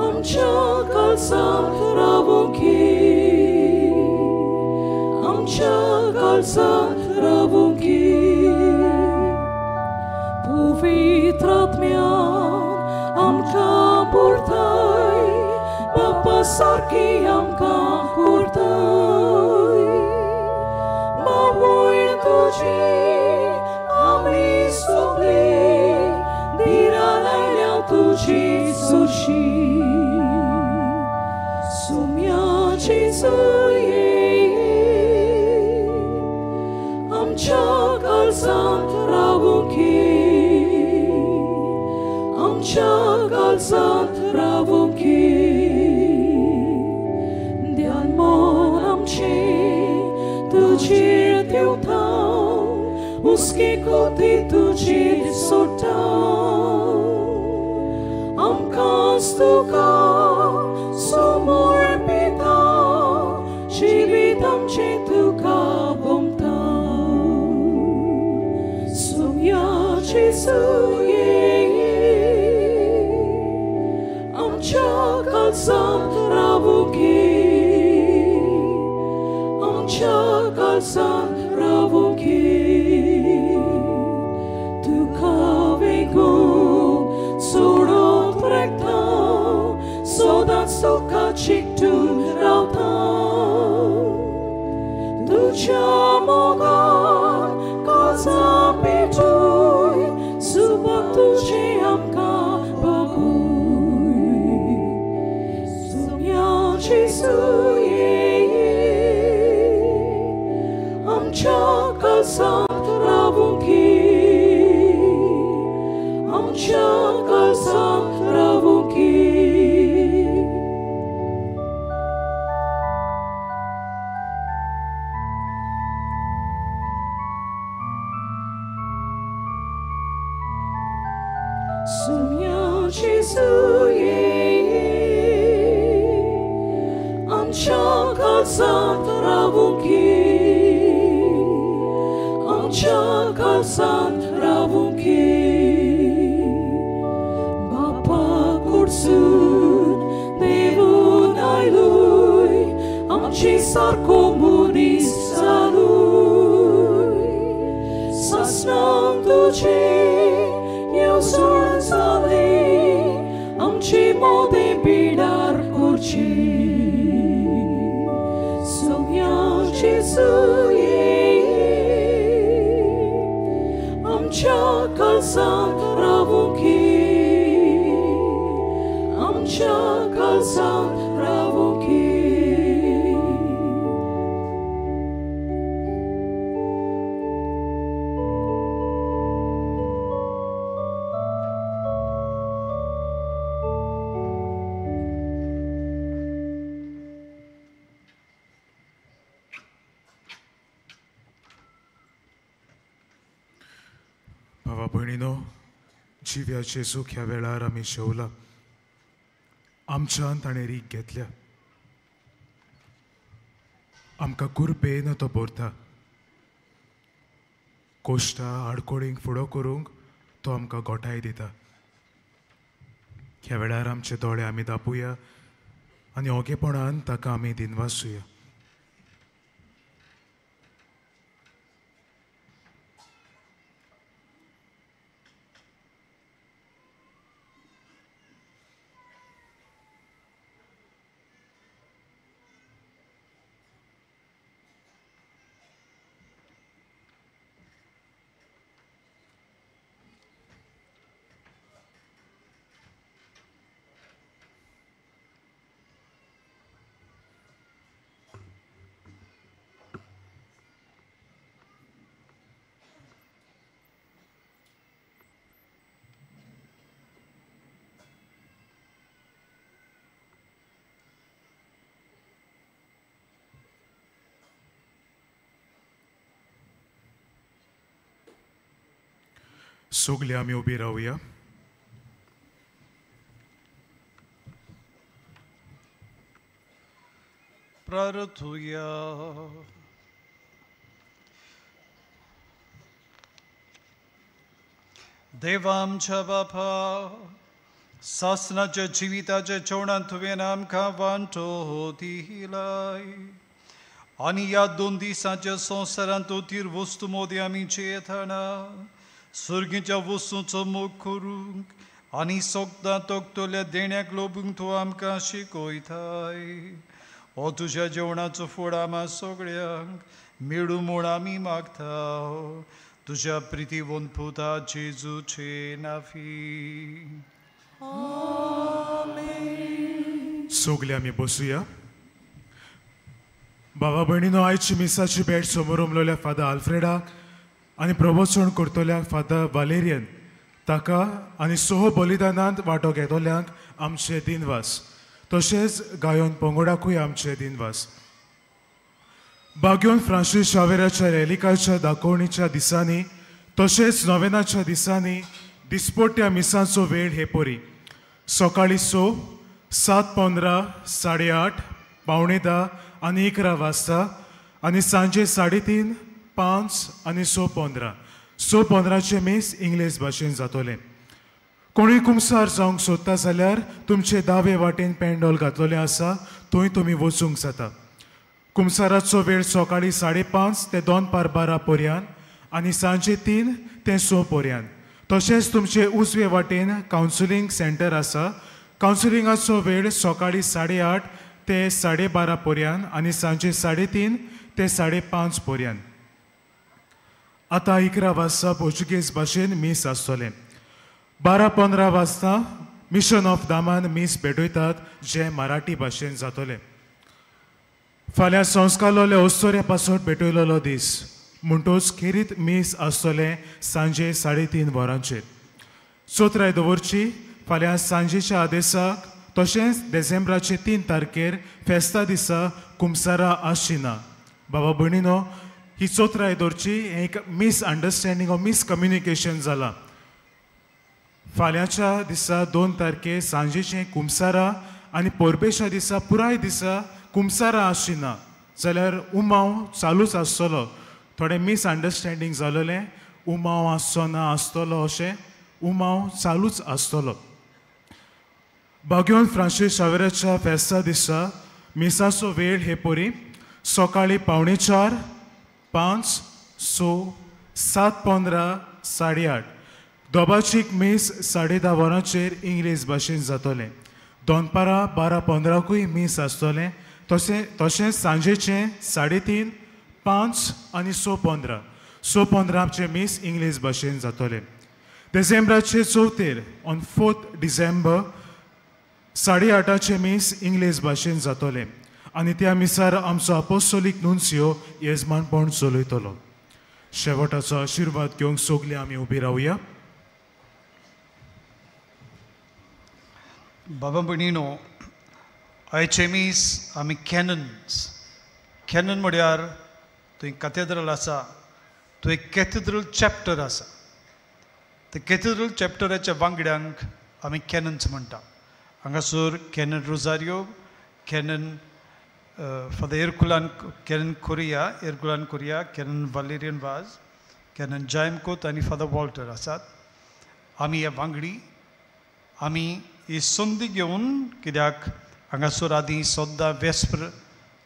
Amcha काळजांत रावूंक पवित्र आत्म्यान आमकां भरताय बापा सारकी आमकां करताय मावोय तुजी आमी सगळीं दिरा लायल्या तुजी सुशी सुम्याची सुये आमच्या काळजांत रावूंक आमच्या काळजांत रावूंक ध्यान मन आमचें तुजेर देंवता हुस्के कोती तुजेर सोडटा आमकां तुका समर्पिता जिवीत आमचें तुका गोमता सुम्याची सुये आमच्या काळजांत रावूंक आमच्या काळजांत रावूंक तुका वेगून सोडून रेखता सदांच तुका चिकटून रावता तुज्या मोगान काळजां पेटूय सुबक तुजें आमकां बघूय सुम्याची सुये आमच्या काळजांत रावूंक आमच्या काळजांत रावूंक सुम्याची सुये आमच्या काळजांत रावूंक आमच्या काळजांत रावूंक बापा कडसून देवून आयलोय आमचे सारको मनीस जालोय सासणां तुजें येवजण जाली आमचे मोदें पिडार करची सुम्याची सुये आमच्या काळजांत रावूंक आमच्या काळजांत रावूंक भावा भयणीनो, जिव्या जेजूक ह्या वेळार आमी जेवला. आमच्यान ताणें रीक घेतल्या. आमकां कुरपेन तो भरता. कोश्टा आडकोळींक फुडो करूंक तो आमकां गोठाय दिता. ह्या वेळार आमचे दोळे आमी दापुया आनी ओगेपणान ताका आमी दिनवासुया. सगळे आमी उबी रावया. प्रार्थुया. देवा आमच्या बापा, सासनाच्या जिविताच्या जेवणांत तुवें आमकां वांटो दिलाय. आनी ह्या 2 दिसांच्या संवसारांत तीर वस्तू मोदी आमी चेतना सुर्गीच्या वस्तूंचो मोग करूंक आनी सोगदां तोखतल्या देण्याक लोबूंक तूं आमकां शिकयताय. हो तुज्या जेवणाचो फूड आमा सगळ्यांक मेळूं म्हूण आमी मागता. तुज्या प्रितीवंत पुता जेजूचे नाफी. सगळे आमी बसुया. बाबा भयणीनो, आयची मिसाची भेट समोर उमलोल्या फादर आल्फ्रेडाक आनी प्रवचन करतल्या फादर वालेरियन ताका आनी सोह बलिदानांत वांटो घेतल्यांक आमचे दिनवास. तशेंच गायन पंगडाकूय आमचे दिनवास. बाग्योन फ्रांसीस शावेराच्या रेलिकाच्या दाखोवणीच्या दिसांनी तशेंच नोवेनाच्या दिसांनी दिसपट्ट्या मिसांचो वेळ हे परी: सकाळीं 6, 7:15, 8:30, 9:45 आनी 11 वाजता आनी सांजे 3:30, 5 आनी 6:15. 6:15 मीस इंग्लीश भाशेन जातलें. कोणूय कुमसार जावंक सोदता जाल्यार तुमचे दावे वाटेन पेंडोल घातलेलें आसा, थंय तुमी वचूंक जाता. कुमसाराचो वेळ सकाळीं 5:30 ते 11:45 पर्यंत आनी सांजे 3 ते 6 पर्यंत. तशेंच तुमचे उजवे वाटेन कावन्सिलींग सेंटर आसा. कावन्सिलिंगाचो वेळ सकाळीं 8:30 ते 12:30 पर्यंत आनी सांजे 3:30 ते 5:30 पर्यंत. आतां 11 वाजता पोर्चुगेज भाशेन मीस आसतलें. 12:15 वाजता मिशन ऑफ दामान मीस भेटयतात, जें मराठी भाशेन जातलें. फाल्यां संस्कारलोले अस्तोऱ्या पासत भेटयलेलो दीस म्हणटोच खेरीत मीस आसतलें सांजे 3:30 वरांचेर. चोत्राय दवरची फाल्यां सांजेच्या आदेसाक तशेंच डिसेंबराचे 3 तारखेर फेस्ता दिसा कुमसारा आसची ना. बाबा भयणीनो, ही चोत्राय दवरची हें एक मिसअंडरस्टँडींग ओ मिसकम्युनिकेशन जालां. फाल्यांच्या दिसा 2 तारखेर सांजेचें कुमसारा आनी परबेच्या दिसा पुराय दिसा कुमसारा आसची ना जाल्यार उमाव चालूच आसतलो. थोडें मिसअंडरस्टँडींग जालेलें, उमाव आसचो ना आसतलो अशें, उमाव चालूच आसतलो. बाग्योन फ्रांसीस शावेराच्या फेस्ता दिसा मिसाचो वेळ हे परी: सकाळीं 3:45, 5, 6, 7:15, 8:30. दोबाचीक मीस 10:30 वरांचेर इंग्लीश भाशेन जातलें. दनपारां 12:15कूय मीस आसतलें. तशेंच सांजेचें 3:30, 5 आनी 6:15. 6:15 मीस इंग्लीश भाशेन जातलें. डिसेंबराचे 4 ऑन 4 डिसेंबर 8:30 मीस इंग्लीश भाशेन जातलें आनी त्या मिसार आमचो अपोस्टोलीक नुन्सियो येजमानपण चलयतलो. शेवटाचो आशिर्वाद घेवंक सगळीं आमी उबी रावया. बाबा भयणीनो, आयचें मीस आमी कॅनन्स, कॅनन म्हळ्यार थंय कॅथेड्रल आसा, थंय कॅथेड्रल चॅप्टर आसा. ते कॅथेड्रल चॅप्टराच्या वांगड्यांक आमी कॅनन्स म्हणटा. हांगासर canon Rosario, canon father Erculan, canon Correa, Erculan Correa, canon Valerian Vaz, canon Jaime Couto आनी फादर वॉल्टर आसात. आमी ह्या वांगडी आमी ही संदी घेवन, कित्याक हांगासर आदीं सद्दां वेस्प्र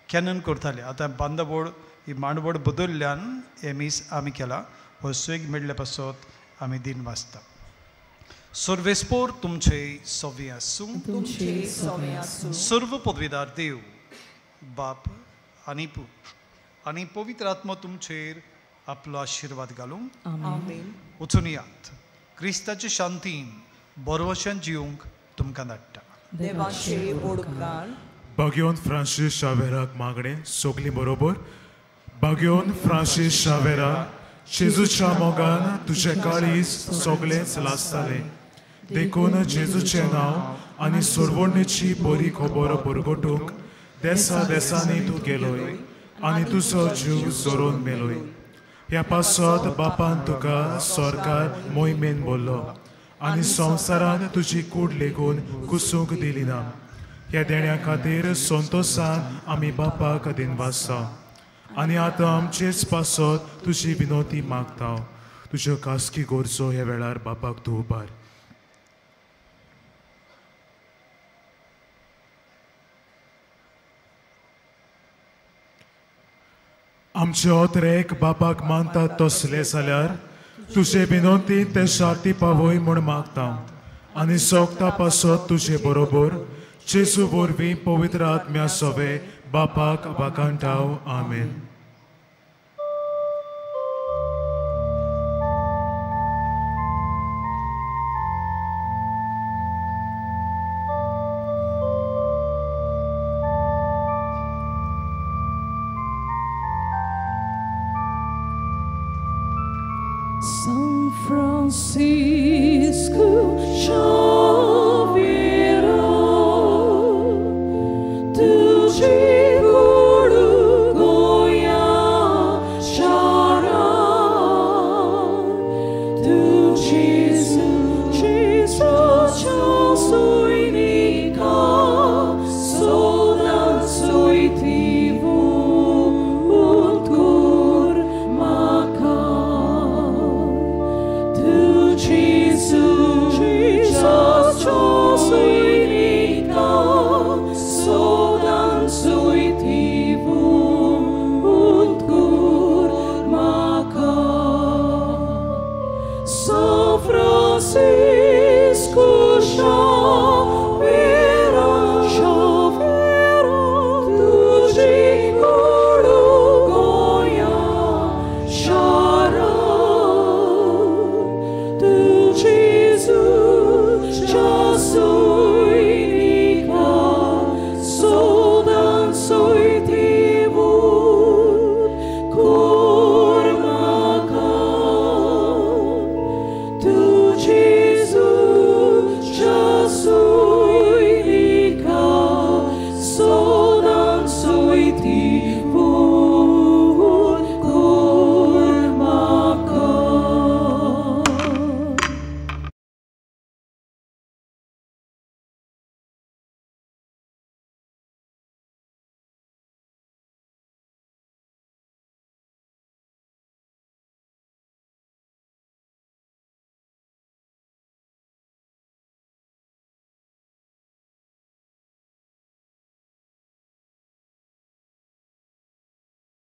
कॅनन करताले, आतां बांदावळ ही मांडवळ बदल्ल्यान हें मीस आमी केलां. हो सुयोग मेळ्ळे पासत आमी दिन वाचता. सर्वेस्पोर तुमचे सवे आसूं. सर्व पदवीदार देव बाप आनी पूत आनी पवित्र आत्मा तुमचेर आपलो आशिर्वाद घालूं. वचून यात, क्रिस्ताचे शांतीन बरवशान जिवंक तुमकां धाडटा. बाग्योन फ्रांसीस शावेराक मागणें सगळीं बरोबर. बाग्योन फ्रांसीस शावेरा, जेजूच्या मोगान तुजें काळीज सगळेंच लासतालें, देखून जेजूचें नांव आनी सोरवणेची बरी खबर परगटूंक देसा देसांनी तूं गेलोय आनी तुजो जीव जोरोन मेलोय. ह्या पासत बापान तुका सरकार मोहिमेन बोल्लो आनी संवसारान तुजी कूड लेगून कुसूंक दिली ना. ह्या देण्या खातीर संतोसान आमी बापाक दिनवासता आनी आतां आमचेच पासत तुजी विनोती मागता. तुज्यो खासगी गरजो ह्या वेळार बापाक तूं उबार. आमचे ओतरेक बापाक मानतात तसले जाल्यार तुजे विनंती ते शार्ती पावय म्हूण मागता आनी सोगता पासत तुजे बरोबर जेजू वरवीं पवित्र आत्म्या सवे बापाक वाखाणटाव. आमेन. San Francisco,